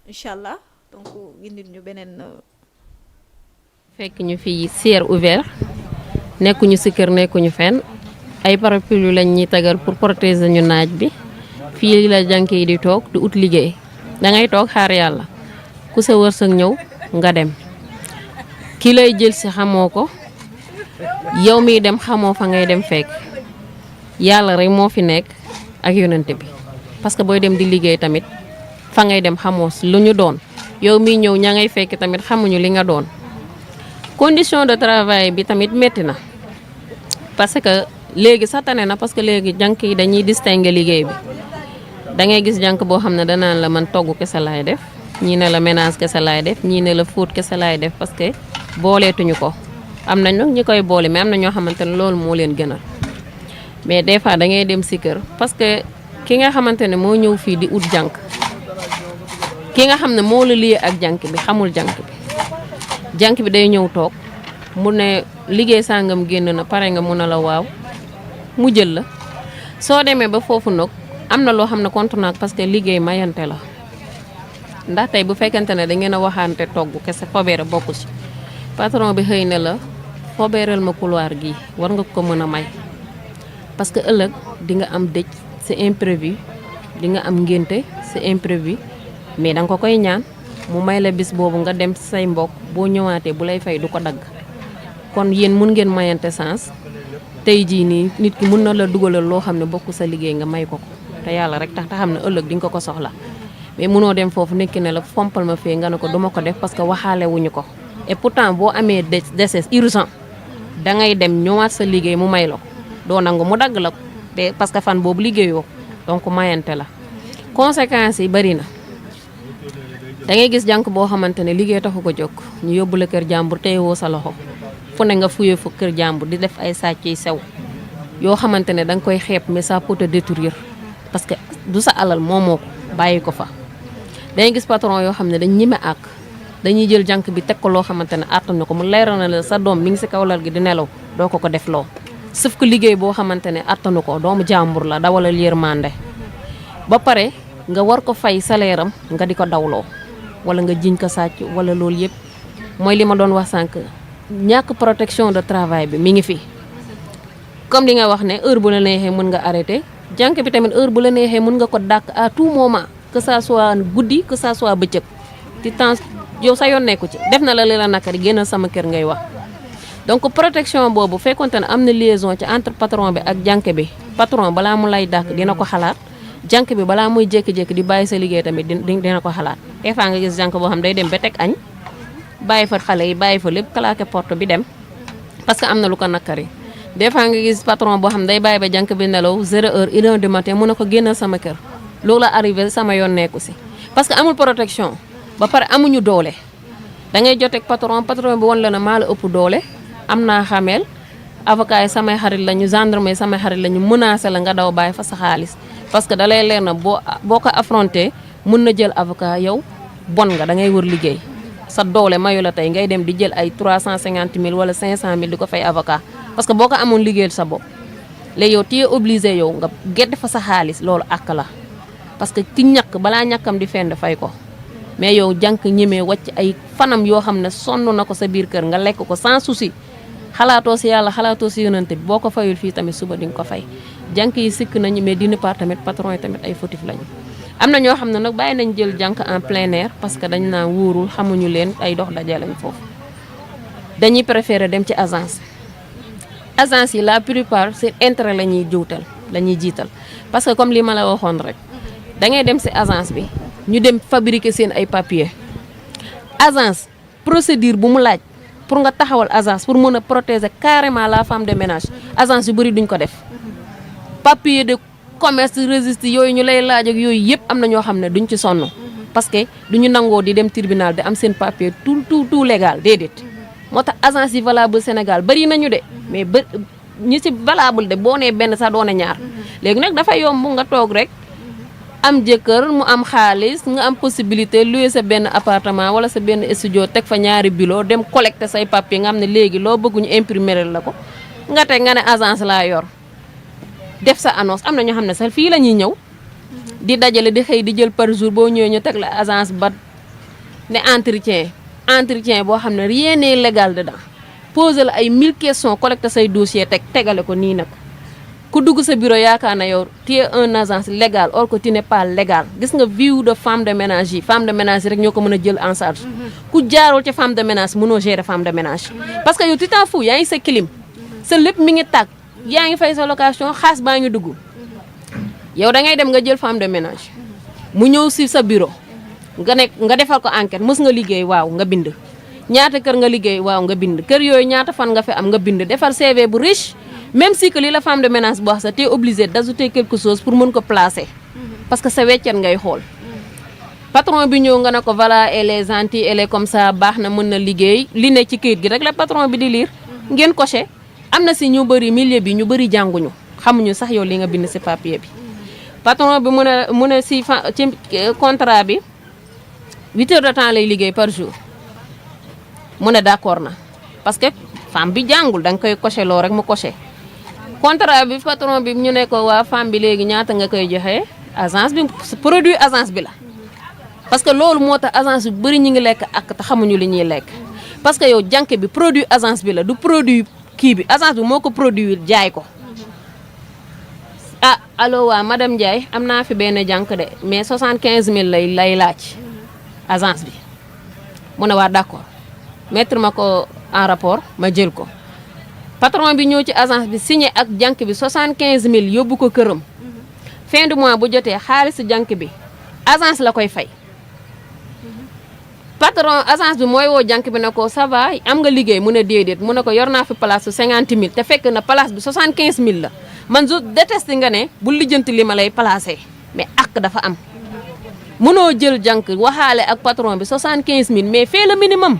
incha allah donc indil ñu beneen fekk ñu fi ciel ouvert nekkuñu ci kër nekkuñu fenn ay parapluie lañ ñuy tagal pour protéger ñu naaj bi fii la jànk yi di toog di ut liggéey da ngay toog xaar yàlla ku sa wërsëg ñëw nga dem ki lay jël si xamoo ko yow miy dem xamoo fa ngay dem fekk yàlla rek moo fi nekk ak yonent bi parce que booy dem di liggéey tamit fa ngay dem xamoo lu ñu doon yow miy ñëw ña ngay fekk tamit xamuñu li nga doon condition de travail bi tamit metti na parce que léegi sax tane na parce que léegi jànk yi dañuy distinguer liggéey bi da ngay gis jànk boo xam ne danaan la man togg kese laay def ñii ne la ménage kese laay def ñii ne la fóot kese laay def parce que booleetuñu ko am nañ nag ñi koy boole mais am na ñoo xamante ne loolu moo leen gënal mais des fois da ngay dem si kër parce que ki nga xamante ne moo ñëw fii di ut jànk ki nga xam ne moo la liyee ak jànk bi xamul jànk bi day ñëw toog mu ne liggéey sàngam génn na pare nga mun a la waaw mu jël la soo demee ba foofu nag am na loo xam ne contre naag parce que liggéey mayante la ndax tey bu fekkente ne da ngeen a waxaante togg kese fobeere bokku ci patron bi xëy na la fobeeral ma couloir gi war nga ko mën a may parce que ëllëg di nga am dëj c'est imprévu di nga am ngénte c'est imprévu mais danga ko koy ñaan mu may la bis boobu nga dem say mbokk boo ñëwaatee bu lay fay du ko dagg kon yéen mun ngeen mayante sens tey jii nii nit ki mun na la dugalal loo xam ne bokk sa liggéey nga may ko te yàlla rek tax te xam ne ëllëg di nga ko soxla mais munoo dem foofu nekki ne la fompal ma fee nga ne ko duma ko def parce que waxaale wuñu ko et pourtant boo amee décès urgent da ngay dem ñëwaat sa liggéey mu may la ko doo nangu mu dagg la ko te parce que fan boobu liggéeyoo donc mayante la conséquences yi bari na da ngay gis jànk boo xamante ne liggéey taxu ko jóg ñu yóbbu la kër jàmbur téyewoo sa loxo fu ne nga fuyee fu kër jàmbur di def ay sàcc yi sew yoo xamante ne da nga koy xeeb mais ça peut te détruire parce que du sa alal moomoo ko bàyyi ko fa. dañuy gis patron yoo xam ne dañ ñime àkk dañuy jël jànk bi teg ko loo xamante ne àttan na ko mu leeral na la sa doom mi ngi si kaw lal gi di nelaw doo ko def loo sauf que liggéey boo xamante ne àttanu ko doomu jàmbur la dawalal yërmande ba pare nga war ko fay salaire am nga di ko dawloo wala nga jiñ ko sàcc wala loolu yëpp mooy li ma doon wax sànq ñàkk protection de travail bi mi ngi fi. comme li nga wax ne heure bu la neexee mën nga arrêté jànk bi tamit heure bu la neexee mën nga ko dàq à tout moment que ça soit guddi que ça soit bëccëg ti temps yow sa yoon nekku ci def na la li la nakari génnal sama kër ngay wax. donc protection boobu fekkonte ne am na liaison ci entre patron bi ak jànk bi patron balaa mu lay dàq dina ko xalaat jànk bi balaa muy jékki-jékki di bàyyi sa liggéey tamit dina ko xalaat. des fois nga gis jànk boo xam day dem ba teg añ bàyyi fa xale yi bàyyi fa lépp claqué porte bi dem parce que am na lu ko nakari. des fois nga gis patron boo xam day bàyyi ba jànk bi nelaw 0 heure 1 heure du matin mun na ko génnal sama kër loolu la arrivé sama yoon nekku si parce que amul protection ba pare amuñu doole da ngay joteeg patron bi won la ne maa la ëpp doole am naa xameel avocat yi samay xarit lañu gendarme yi samay xarit lañu menacé la nga daw bàyyi fa sa xaalis parce que da lay leer na boo ko affronté mun na jël avocat yow bon nga da ngay wër liggéey sa doole mayu la tey ngay dem di jël ay 350 000 wala 500 000 di ko fay avocat parce que boo ko amoon liggéeyal sa bopp léegi yow tu es obligé yow nga gedd fa sa xaalis loolu àq la parce que ki ñàkk balaa ñàkkam di fend fay ko mais yow jànk ñemee wàcc ay fanam yoo xam ne sonn na ko sa biir kër nga lekk ko sans souci xalaatoo si yàlla xalaatoo si yonante bi boo ko fayul fii tamit suba di nga ko fay jànk yi sikk nañu mais d'une part tamit patron yi tamit ay fautif lañu. am na ñoo xam ne nag bàyyi nañ jël jànk en plein air parce que dañ naan wóorul xamuñu leen ay dox daje lañ foofu dañuy préférer dem ci agence yi la plupart seen intérêt la ñuy jiital parce que comme li ma la waxoon rek da ngay dem si agence bi ñu dem fabriquer seen ay papier agence procédure bu mu laaj pour nga taxawal agence pour mën a protéger carrément la femme de ménage agence yu bëri duñ ko def papier de commerce registre yooyu ñu lay laaj ak yooyu yëpp am na ñoo xam ne duñ ci sonn parce que duñu nangoo di dem tribunal di am seen papier tout légal déedéet moo tax agence yi valable Sénégal bëri nañu de mais ñi ci valable de boo nee benn sax doone ñaar léegi nag dafa yomb nga toog rek am jëkkër mu am xaalis nga am possibilité louer sa benn appartement wala sa benn studio teg fa ñaari bureau dem collecter say papier nga xam ne léegi loo bëgg ñu imprimer la ko nga teg nga ne agence laa yor def sa annonce am na ñoo xam ne sax fii la ñuy ñëw di dajale di xëy di jël par jour boo ñëwee ñu teg la agence ba ne entretien boo xam ne rien n'est légal dedans poser la ay 1000 questions collecter say dossier tegale ko nii nag ku dugg sa bureau yaakaar na yow tu es un agence légal or que tu n'es pas légal gis nga vie de femme de ménage yi femme de ménage rek ñoo ko mën a jël en charge ku jaarul ca femme de ménage mënoo gérer femme de ménage parce que yow tu t'en fous yaa ngi sa clim sa lépp mi ngi tàgg yaa ngi fay sa location xaas baa ngi dugg yow da ngay dem nga jël femme de ménage mu ñëw si sa bureau nga defal ko enquête mës nga liggéey waaw nga bind ñaata kër nga liggéey waaw nga bind kër yooyu ñaata fan nga fi am nga bind defar CV bu riche même si que li la femme de ménage bu wax sax t'es obligé d'ajouter quelque chose pour mën ko placer parce que sa weccet ngay xool patron bi ñëw nga ne ko voilà elle est gentille elle est comme ça baax na mën na liggéey li ne ci këyit gi rek la patron bi di lire ngeen coché am na si ñu bëri milieu bi ñu bëri jànguñu xamuñu sax yow li nga bind si papier bi patron bi mu ne si ci contrat bi 8 heures de temps lay liggéey par jour mu ne d'accord na parce que femme bi jàngul da nga koy coché loo rek mu coché contrat bi patron bi ñu ne ko waa femme bi léegi ñaata nga koy joxe agence bi produit agence bi la parce que loolu moo tax agence bi bëri ñu ngi lekk ak te xamuñu li ñuy lekk parce que yow jànk bi produit agence bi la du produit kii bi agence bi moo ko produit jaay ko ah allo waa madame Ndiaye am naa fi benn jànk de mais 75000 lay laaj agence bi mu ne waa d'accord mettre ma ko en rapport ma jël ko patron bi ñëw ci agence bi signé ak jànk bi 75000 yóbbu ko këram fin du mois bu jotee xaalis jànk bi agence la koy fay patron agence bi mooy woo jànk bi ne ko ça va am nga liggéey mu ne déedéet mu ne ko yor naa fi place su 50000 te fekk na place bi 75000 la man je déteste nga ne bu lijjanti li ma lay placé mais ak dafa am mënoo jël jànk waxaale ak patron bi 75000 mais fais le minimum.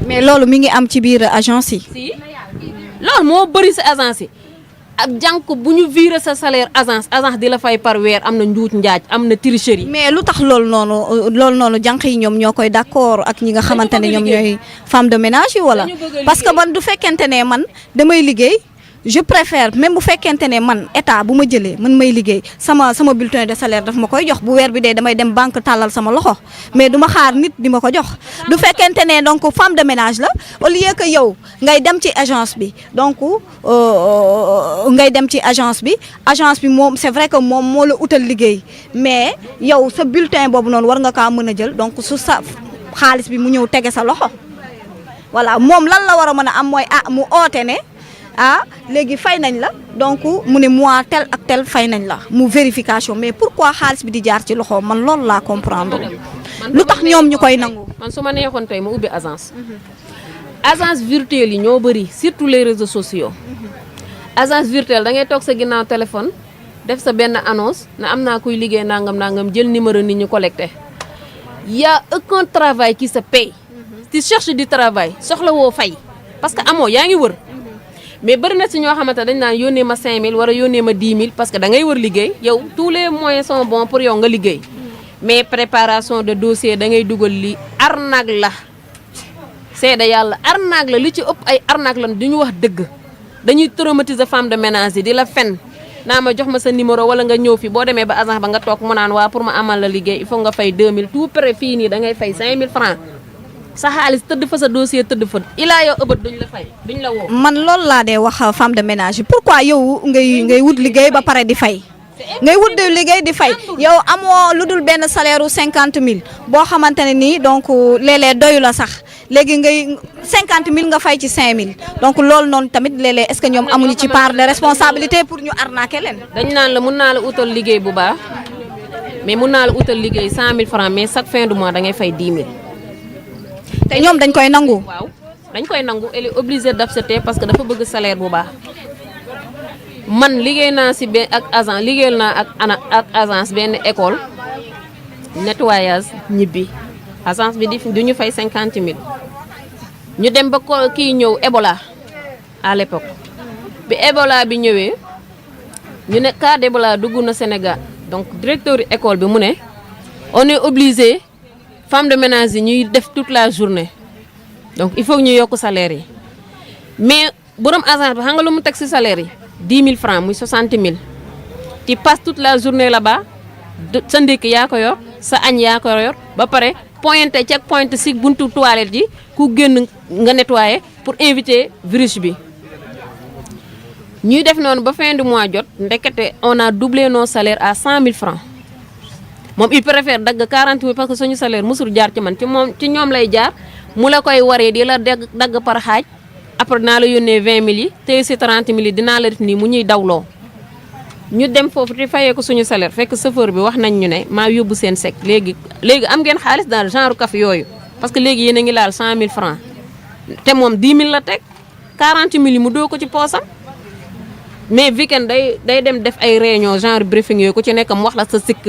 mais loolu mi ngi am ci biir agence yi. si loolu moo bëri si agence yi ak jànk bu ñu viré sa salaire agence di la fay par weer am na njuut njaaj am na tricherie. mais lu tax loolu noonu jànk yi ñoom ñoo koy d'accord ak ñi nga xamante ne ñoom ñooy femme de ménage yi wala. parce que man du fekkente ne man damay liggéey. je préfère même bu fekkente ne man état bu ma jëlee man may liggéey sama bulletin de salaire daf ma koy jox bu weer bi dee damay dem banque tàllal sama loxo mais du ma xaar nit di ma ko jox du fekkente ne donc femme de ménage la au lieu que yow ngay dem ci agence bi donc agence bi moom c'est vrai que moom moo la utal liggéey mais yow sa bulletin boobu noonu war nga kaa mën a jël donc su sa xaalis bi mu ñëw tege sa loxo voilà moom lan la war a mën a am mooy mu oote ne léegi fay nañ la donc mu ne mois tel ak tel fay nañ la mu vérification mais pourquoi xaalis bi di jaar ci loxo man loolu laa comprendre lu tax ñoom ñu koy nangu. man su ma neexoon tey ma ubbi agence virtuelle yi ñoo bëri surtout les réseaux sociaux agence virtuelle da ngay toog sa ginnaaw téléphone def sa benn annonce na am naa kuy liggéey nangam jël numéro nit ñu collecté y a aucun travail qui se paye tu cherches du travail soxla woo fay parce que amoo yaa ngi wër. mais bëri na si ñoo xamante dañ naan yónnee ma 5000 wala yónnee ma 10 000 parce que da ngay wër liggéey yow tous les moyens sont bons pour yow nga liggéey mais préparation de dossier da ngay dugal li arnaque la seede yàlla arnaque la li ci ëpp ay arnaque la duñu wax dëgg dañuy traumatiser femme de ménage yi di la fen naa ma jox ma sa numéro wala nga ñëw fi boo demee ba agence ba nga toog mu naan waa pour ma amal la liggéey il faut nga fay 2000 tout près fii nii da ngay fay 5000 francs sa xaalis tëdd fa sa dossier tëdd fa ilaa yow ëbët duñ la fay duñ la woo. man loolu laa dee wax femme de ménage pourquoi yow ngay wut liggéey ba pare di fay. ngay wut di liggéey di fay yow amoo lu dul benn salaire u 50000 boo xamante ne nii donc léeg-léeg doyu la sax léegi ngay 50000 nga fay ci 5000 donc loolu noonu tamit léeg-léeg est-ce que ñoom amuñu ci part de responsabilité pour ñu arnaquer leen. dañ naan la mun naa la utal liggéey bu baax mais mun naa la utal liggéey 100000 francs mais chaque fin du mois da ngay fay 10 000. te ñoom dañ koy nangu. waaw dañ koy nangu elle est obligée d'accepter parce que dafa bëgg salaire bu baax man liggéey naa si benn ak agence liggéeyal naa ak agence benn école nettoyage ñibbi agence bi du ñu fay 50000 ñu dem ba ko kii ñëw Ebola à l'époque bi Ebola bi ñëwee ñu ne cas d'Ebola dugg na Sénégal donc directeur école bi mu ne on est obligé femme de ménage yi ñuy def toute la journée donc il faut ñu yokk salaire yi mais borom agence bi xam nga lu mu teg ci salaire yi 10 000 francs muy 60 000 tu passes toute la journée là-bas sa ndékki yaa ko yor sa añ yaa ko yor ba pare pointé check pointé ci buntu toilette ji ku génn nga nettoyer pour éviter virus bi ñuy def noonu ba fin du mois jot ndekete on a doublé nos salaires à 100 000 francs moom il préfère dagg 40 000 parce que suñu salaire musul jaar ci man ci ñoom lay jaar mu la koy waree di la dagg par xaaj après dinaa la yónnee 20 000 yi tey si 30 000 yi dinaa la def nii mu ñuy dawloo ñu dem foofu di fayee ko suñu salaire fekk chauffeur bi wax nañ ñu ne maa yóbbu seen sec léegi am ngeen xaalis daal genre café yooyu parce que léegi yéen a ngi laal 100 000 francs te moom 10 000 la teg 40 000 yi mu doo ko ci poosam mais weekend day dem def ay réunion genre briefing yooyu ku ci nekk mu wax la sa sikk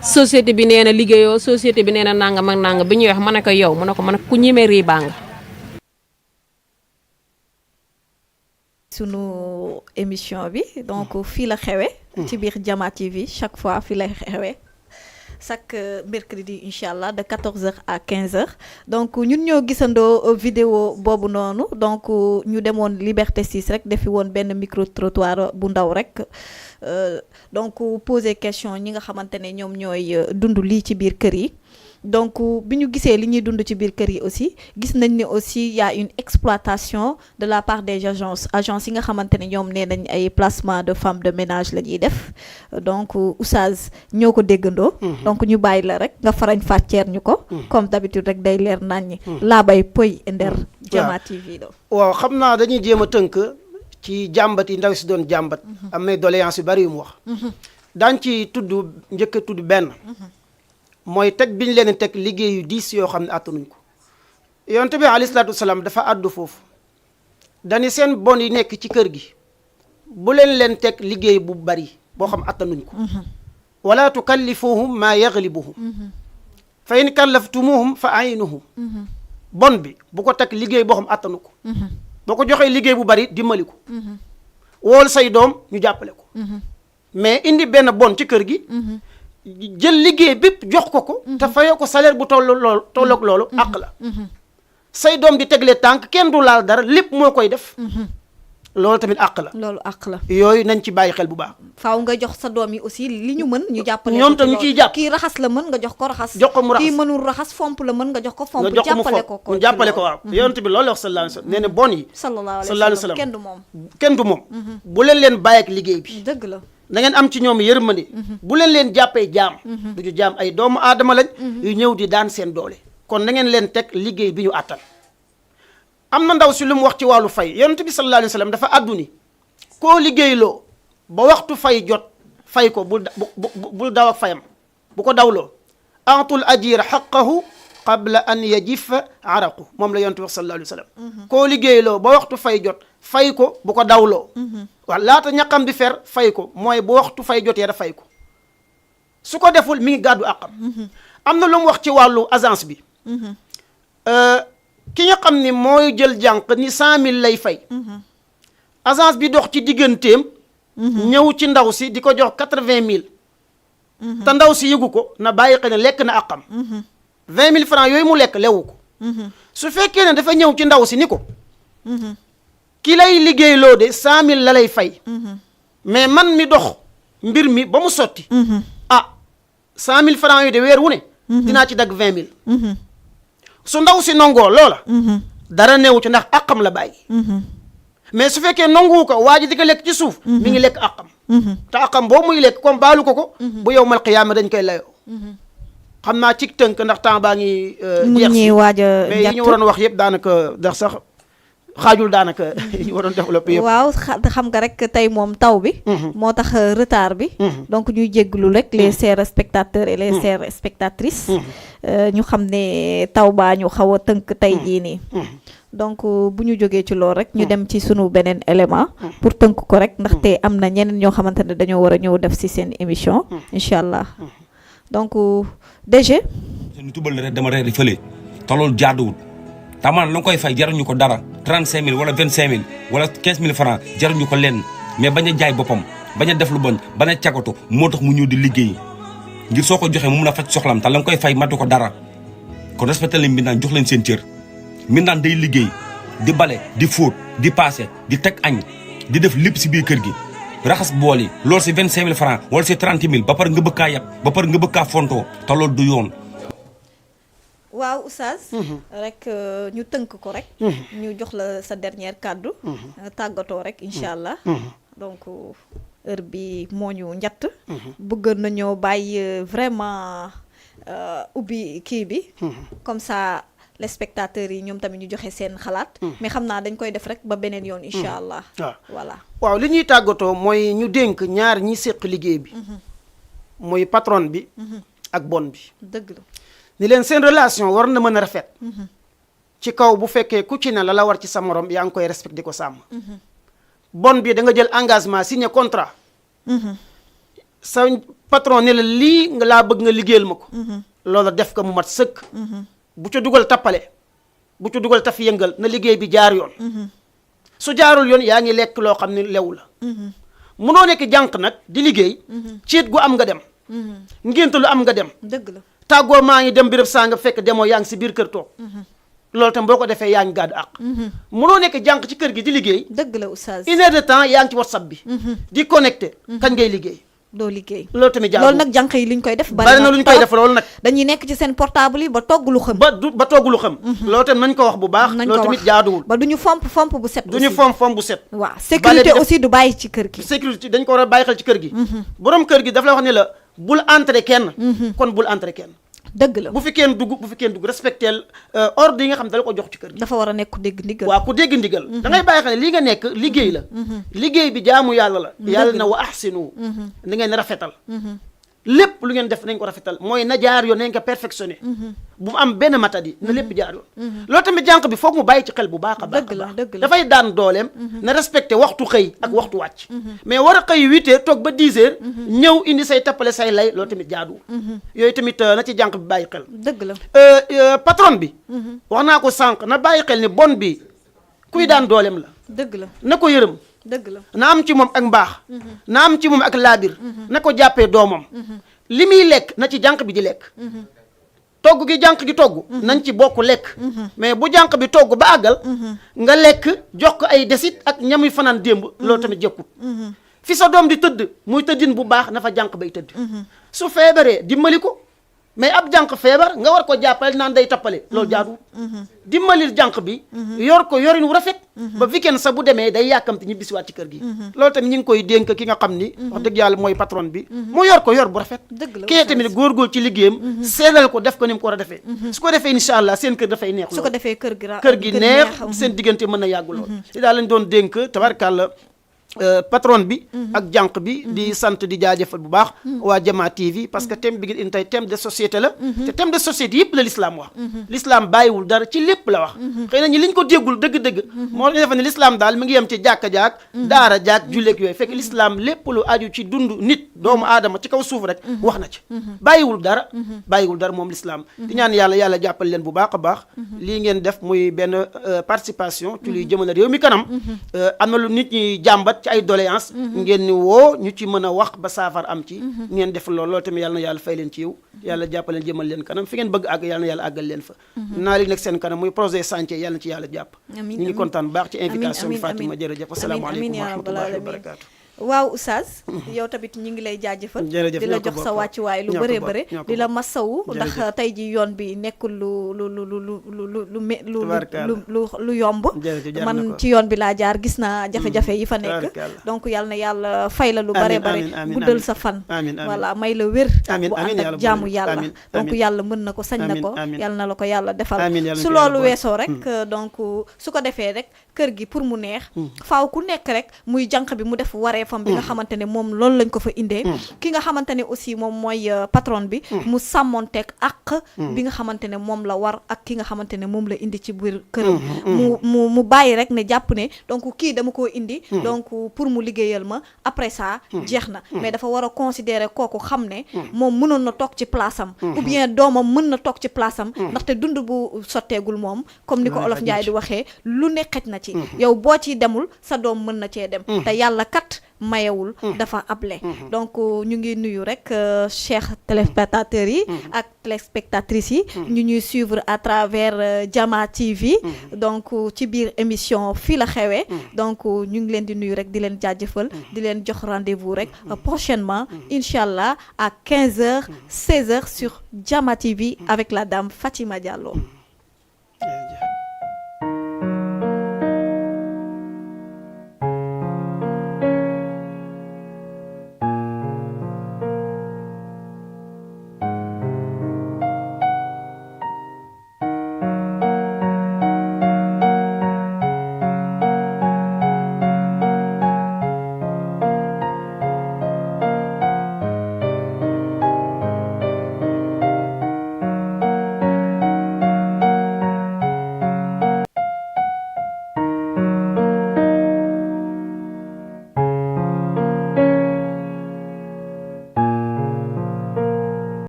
société bi nee na liggéeyoo société bi nee na nangam ak nangam bi ñuy wax ma ne ko yow ma ne ko man ku ñemee riibaa nga sunu émission bi donc fii la xewe ci biir Jama TV chaque fois fii la xewe chaque mercredi incha allah de 14h à 15h donc ñun ñoo gisandoo vidéo boobu noonu donc ñu demoon Liberté 6 rek defi woon benn micro trottoir bu ndaw rek donc poser question ñi nga xamante ne ñoom ñooy dund lii ci biir kër yi donc bi ñu gisee li ñuy dund ci biir kër yi aussi gis nañ ne aussi y a une exploitation de la part des agences yi nga xamante ne ñoom nee nañ ay placement de femmes de ménage la ñuy def donc Oustaz ñoo ko déggandoo donc ñu bàyyi la rek nga farañ fàcceer ñu ko comme d'habitude rek day leer nañ laa bay pëy nder Jama TV do waaw xam naa dañuy jéem a tënk ci jàmbat yi ndaw si doon jàmbat am nay doléance yu bari yu mu wax daañ ci tudd njëkk a tudd benn mooy teg biñu leen teg liggéeyu diis yoo xam ne attanuñ ko yonent bi alayhi salaatu wasalaam dafa àddu foofu dañu seen bon yi nekk ci kër gi bu leen teg liggéey bu bari boo xam attanuñ ko wala tukallifuhum maa yaglibuhum fa in kallaftumuhum fa aynuhum bon bi bu ko teg liggéey boo xam attanu ko boo ko joxee liggéey bu bari dimbali ko wool say doom ñu jàppale ko mais indi benn bon ci kër gi jël liggéey bépp jox ko te fayoo ko salaire bu tolloog loolu àq la say doom di tegle tànk kenn du laal dara lépp moo koy def loolu tamit àq la loolu àq la yooyu nañ ci bàyyi xel bu baax faaw nga jox sa doom yi aussi li ñu mën ñu jàppale ñoom tam ñu ciy jàpp kii raxas la mën nga jox ko raxas jox ko mu raxas kii mënul raxas fomp la mën nga jox ko fomp nga jox ko mu jàppale fomp ko mu jàppale ko waaw yonent bi loolu la wax sallallahu alayhi wa sallam nee na bon yi sallallahu alayhi wa sallam kenn du moom bu leen bàyyi ak liggéey bi dëgg la da ngeen am ci ñoom yërmande bu leen jàppee jaam du ñu jaam ay doomu aadama lañ yu ñëw di daan seen doole kon na ngeen leen teg liggéey bi ñu àttan am na ndaw si lu mu wax ci wàllu fay yonent bi sallallahu alayhi wa sallam dafa àddu ni koo liggéeyloo ba waxtu fay jot fay ko bul daw ak fayam bu ko dawloo atul ajira xaqahu qabla an yajifa araqu moom la yonent bi wax sallallahu alayhi wa sallam koo liggéeyloo ba waxtu fay jot fay ko bu ko dawloo waaw laata ñaqam di fer fay ko mooy bu waxtu fay jotee da fay ko su ko deful mi ngi gàddu àqam am na lu mu wax ci wàllu agence bi ki nga xam ni mooy jël jànq ni 100 000 lay fay agence bi dox ci digganteem ñëw ci ndaw si di ko jox 80 000 te ndaw si yëgu ko na bàyyi xel ne lekk na àqam 20 000 francs yooyu mu lekk lewu ko su fekkee ne dafa ñëw ci ndaw si ni ko ki lay liggéeyloo de 100 000 la lay fay mais man mi dox mbir mi ba mu sotti 100 000 francs yooyu de weer wu ne dinaa ci dagg 20 000 su ndaw si nangoo loola dara neewu ci ndax àqam la bàyyi mais su fekkee nanguwu ko waa ji di ko lekk ci suuf mi ngi lekk àqam te àqam boobu muy lekk comme baalu ko bu yowmal qiyaama dañ koy layoo xam naa ci tënk ndax temps baa ngi jeex si mais yi ñu waroon wax yëpp daanaka ndax sax xaajul daanaka ñu waroon développé yëpp waaw xam nga rek tey moom taw bi moo tax retard bi donc ñuy jégglu rek les chers spectateurs et les chères spectatrices ñu xam ne taw baa ñu xaw a tënk tey jii nii donc bu ñu jógee ci loolu rek ñu dem ci sunu beneen élément pour tënk ko rek ndaxte am na ñeneen ñoo xamante ne dañoo war a ñëw def ci seen émission incha allah donc DG ñu tubal rek dama reer di fële te loolu jaaduwul tamaan la nga koy fay jaruñu ko dara 35 000 wala 25 000 wala 15 000 francs jaruñu ko lenn mais bañ a jaay boppam bañ a def lu bon bañ a cagatu moo tax mu ñëw di liggéey ngir soo ko joxee mu mun a faj soxlam te la nga koy fay matu ko dara kon respecté leen mbindaan jox leen seen cër mbindaan day liggéey di bale di fóot di paase di teg añ di def lépp si biir kër gi raxas bool yi loolu si 25 000 francs wala si 30 000 ba pare nga bëgg kaa yab ba pare nga bëgg kaa fontoo te loolu du yoon. waaw Oustaz rek ñu tënk ko rek ñu jox la sa dernière kàddu tàggatoo rek incha allah donc heure bi moo ñu njatt bëgg nañoo bàyyi vraiment ubbi kii bi comme ça les spectateurs yi ñoom tamit ñu joxe seen xalaat mais xam naa dañ koy def rek ba beneen yoon incha allah voilà waaw li ñuy tàggatoo mooy ñu dénk ñaar ñi séq liggéey bi mooy patron bi ak bon bi dëgg la ni leen seen relation war na mën a rafet ci kaw bu fekkee ku ci ne la war ci sa morom yaa ngi koy respecté di ko sàmm bon bi da nga jël engagement signé contrat sa patron ne la lii nga laa bëgg nga liggéeyal ma ko loolu def ko mu mat sëkk bu ca dugal tappale bu ca dugal taf yëngal na liggéey bi jaar yoon su jaarul yoon yaa ngi lekk loo xam ne lew la munoo nekk jànq nag di liggéey ciit gu am nga dem ngénte lu am nga dem dëgg la tàggoo maa ngi dem birëb saa nga fekk demoo yaa ngi si biir kër toog loolu tam boo ko defee yaa ngi gàddu àq munoo nekk jànq ci kër gi di liggéey dëgg la Oustaz 1 heure de temps yaa ngi ci WhatsApp bi di connecté kañ ngay liggéey doo liggéey loolu tamit jaar loolu nag jànq yi liñ koy def bari na lu ñu koy def loolu nag dañuy nekk ci seen portable yi ba togg lu xam ba togg lu xam loolu tamit nañ ko wax bu baax loolu tamit jaaduwul ba duñu fomp bu set duñu fomp bu set waaw sécurité aussi du bàyyi ci kër gi sécurité dañ ko war a bàyyi xel ci kër gi borom kër gi daf la wax ne la bul entrer kenn kon bul entrer kenn dëgg la bu fi kenn dugg respecteel ordre yi nga xam ne da la ko jox ci kër gi dafa war a nekk ku dégg ndigal waaw ku dégg ndigal da ngay bàyyi xel ne lii nga nekk liggéey la liggéey bi jaamu yàlla la yàlla na wa ahsinu da ngeen rafetal lépp lu ngeen def nañ ko rafetal mooy na jaar yoon nañ ko perfectionné bu mu am benn matadi na lépp jaar yoon loolu tamit jànq bi foog mu bàyyi ci xel bu baax a baax dëgg la dafay daan dooleem na respecté waxtu xëy ak waxtu wàcc mais war a xëy 8 heures toog ba 10 heures ñëw indi say tappale say lay loolu tamit jaaduwul yooyu tamit na ci jànq bi bàyyi xel dëgg la patron bi wax naa ko sànq na bàyyi xel ni bon bi kuy daan dooleem la dëgg la na ko yërëm dëgg la na am ci moom ak mbaax na am ci moom ak laabir na ko jàppee doomam li muy lekk na ci jànq bi di lekk togg gi jànq gi togg nañ ci bokk lekk mais bu jànq bi togg ba àggal nga lekk jox ko ay desit ak ñamuy fanaan démb loolu tamit jëkkut fi sa doom di tëdd muy tëddin bu baax na fa jànq bay tëdd su feebaree dimbali ko mais ab jànq feebar nga war ko jàppale naan day tappale loolu jaadu dimbalil jànq bi yor ko yorin wu rafet ba weekend sa bu demee day yàkkamti ñu bisiwaat ci kër gi loolu tamit ñu ngi koy dénk ki nga xam ni wax dëgg yàlla mooy patron bi mu yor ko yor bu rafet kii tamit góorgóor ci liggéeyam seedal ko def ko ni mu ko war a defee su ko defee incha allah seen kër dafay neex su ko defee kër gi neex seen diggante mën na yàggu lool li daal lañ doon dénk tabarkàlla patron bi ak jànq bi di sant di jaajëfal bu baax waa Jama TV parce que thème bi ngeen indi tey thème de société la te thème de société yëpp la l'islam wax l'islam bàyyiwul dara ci lépp la wax xëy na ñi liñ ko déggul dëgg-dëgg moo defe ne l'islam daal mi ngi yem ci jàkka jaak daara jaak julleeg yooyu fekk l'islam lépp lu aju ci dund nit doomu aadama ci kaw suuf rek wax na ci bàyyiwul dara moom l'islam di ñaan yàlla jàppal leen bu baax a baax lii ngeen def muy benn participation ci luy jëmale réew mi kanam am na lu nit ñi jàmbat ci ay doléance ngeen ni woo ñu ci mën a wax ba saafar am ci ngeen def loolu tamit yàlla na yàlla fay leen ci yiw yàlla jàppaleen jëmal leen kanam fi ngeen bëgg àgg yàlla na yàlla àggal leen fa naa li nekk seen kanam muy projet chantier yàlla na ci yàlla jàpp ñu ngi kontaan bu baax ci invitation bi Fatima jërëjëf asalaamaaleykum wa rahmatullahi wa barakatuh waaw Oustaz yow tamit ñi ngi lay jaajëfal di la jox sa wàccuwaay lu bëree bëri di la masawu ndax tey ji yoon bi nekkul lu yomb man ci yoon bi laa jaar gis naa jafe-jafe yi fa nekk donc yal na yàlla fay la lu bëree bëri guddal sa fan voilà may la wér bu ànd ak jaamu yàlla donc yàlla mën na ko sañ na ko yal na la ko yàlla defal su loolu weesoo rek donc su ko defee rek kër gi pour mu neex faaw ku nekk rek muy jànq bi mu def waree fam bi nga xamante ne moom loolu lañ ko fa indee ki nga xamante ne aussi moom mooy patron bi mu sàmmonteeg ak bi nga xamante ne moom la war ak ki nga xamante ne moom la indi ci biir këram mu bàyyi rek ne jàpp ne donc kii dama koo indi donc pour mu liggéeyal ma après ça jeex na mais dafa war a considérer kooku xam ne moom mënoon na toog ci place am ou bien doomam mën na toog ci place am ndaxte dund bu sotteegul moom comme ni ko Olof Njaay di waxee lu ne xej na ci yow boo ci demul sa doom mën na cee dem te yàlla kat mayewul dafa able donc ñu ngi nuyu rek chers téléspectateurs yi ak téléspectatrices yi ñu ñuy suivre à travers Jama TV donc ci biir émission fii la xewee donc ñu ngi leen di nuyu rek di leen jaajëfal di leen jox rendez-vous rek prochainement inchallah à 15h 16h sur Jama TV avec la dame Fatima Diallo.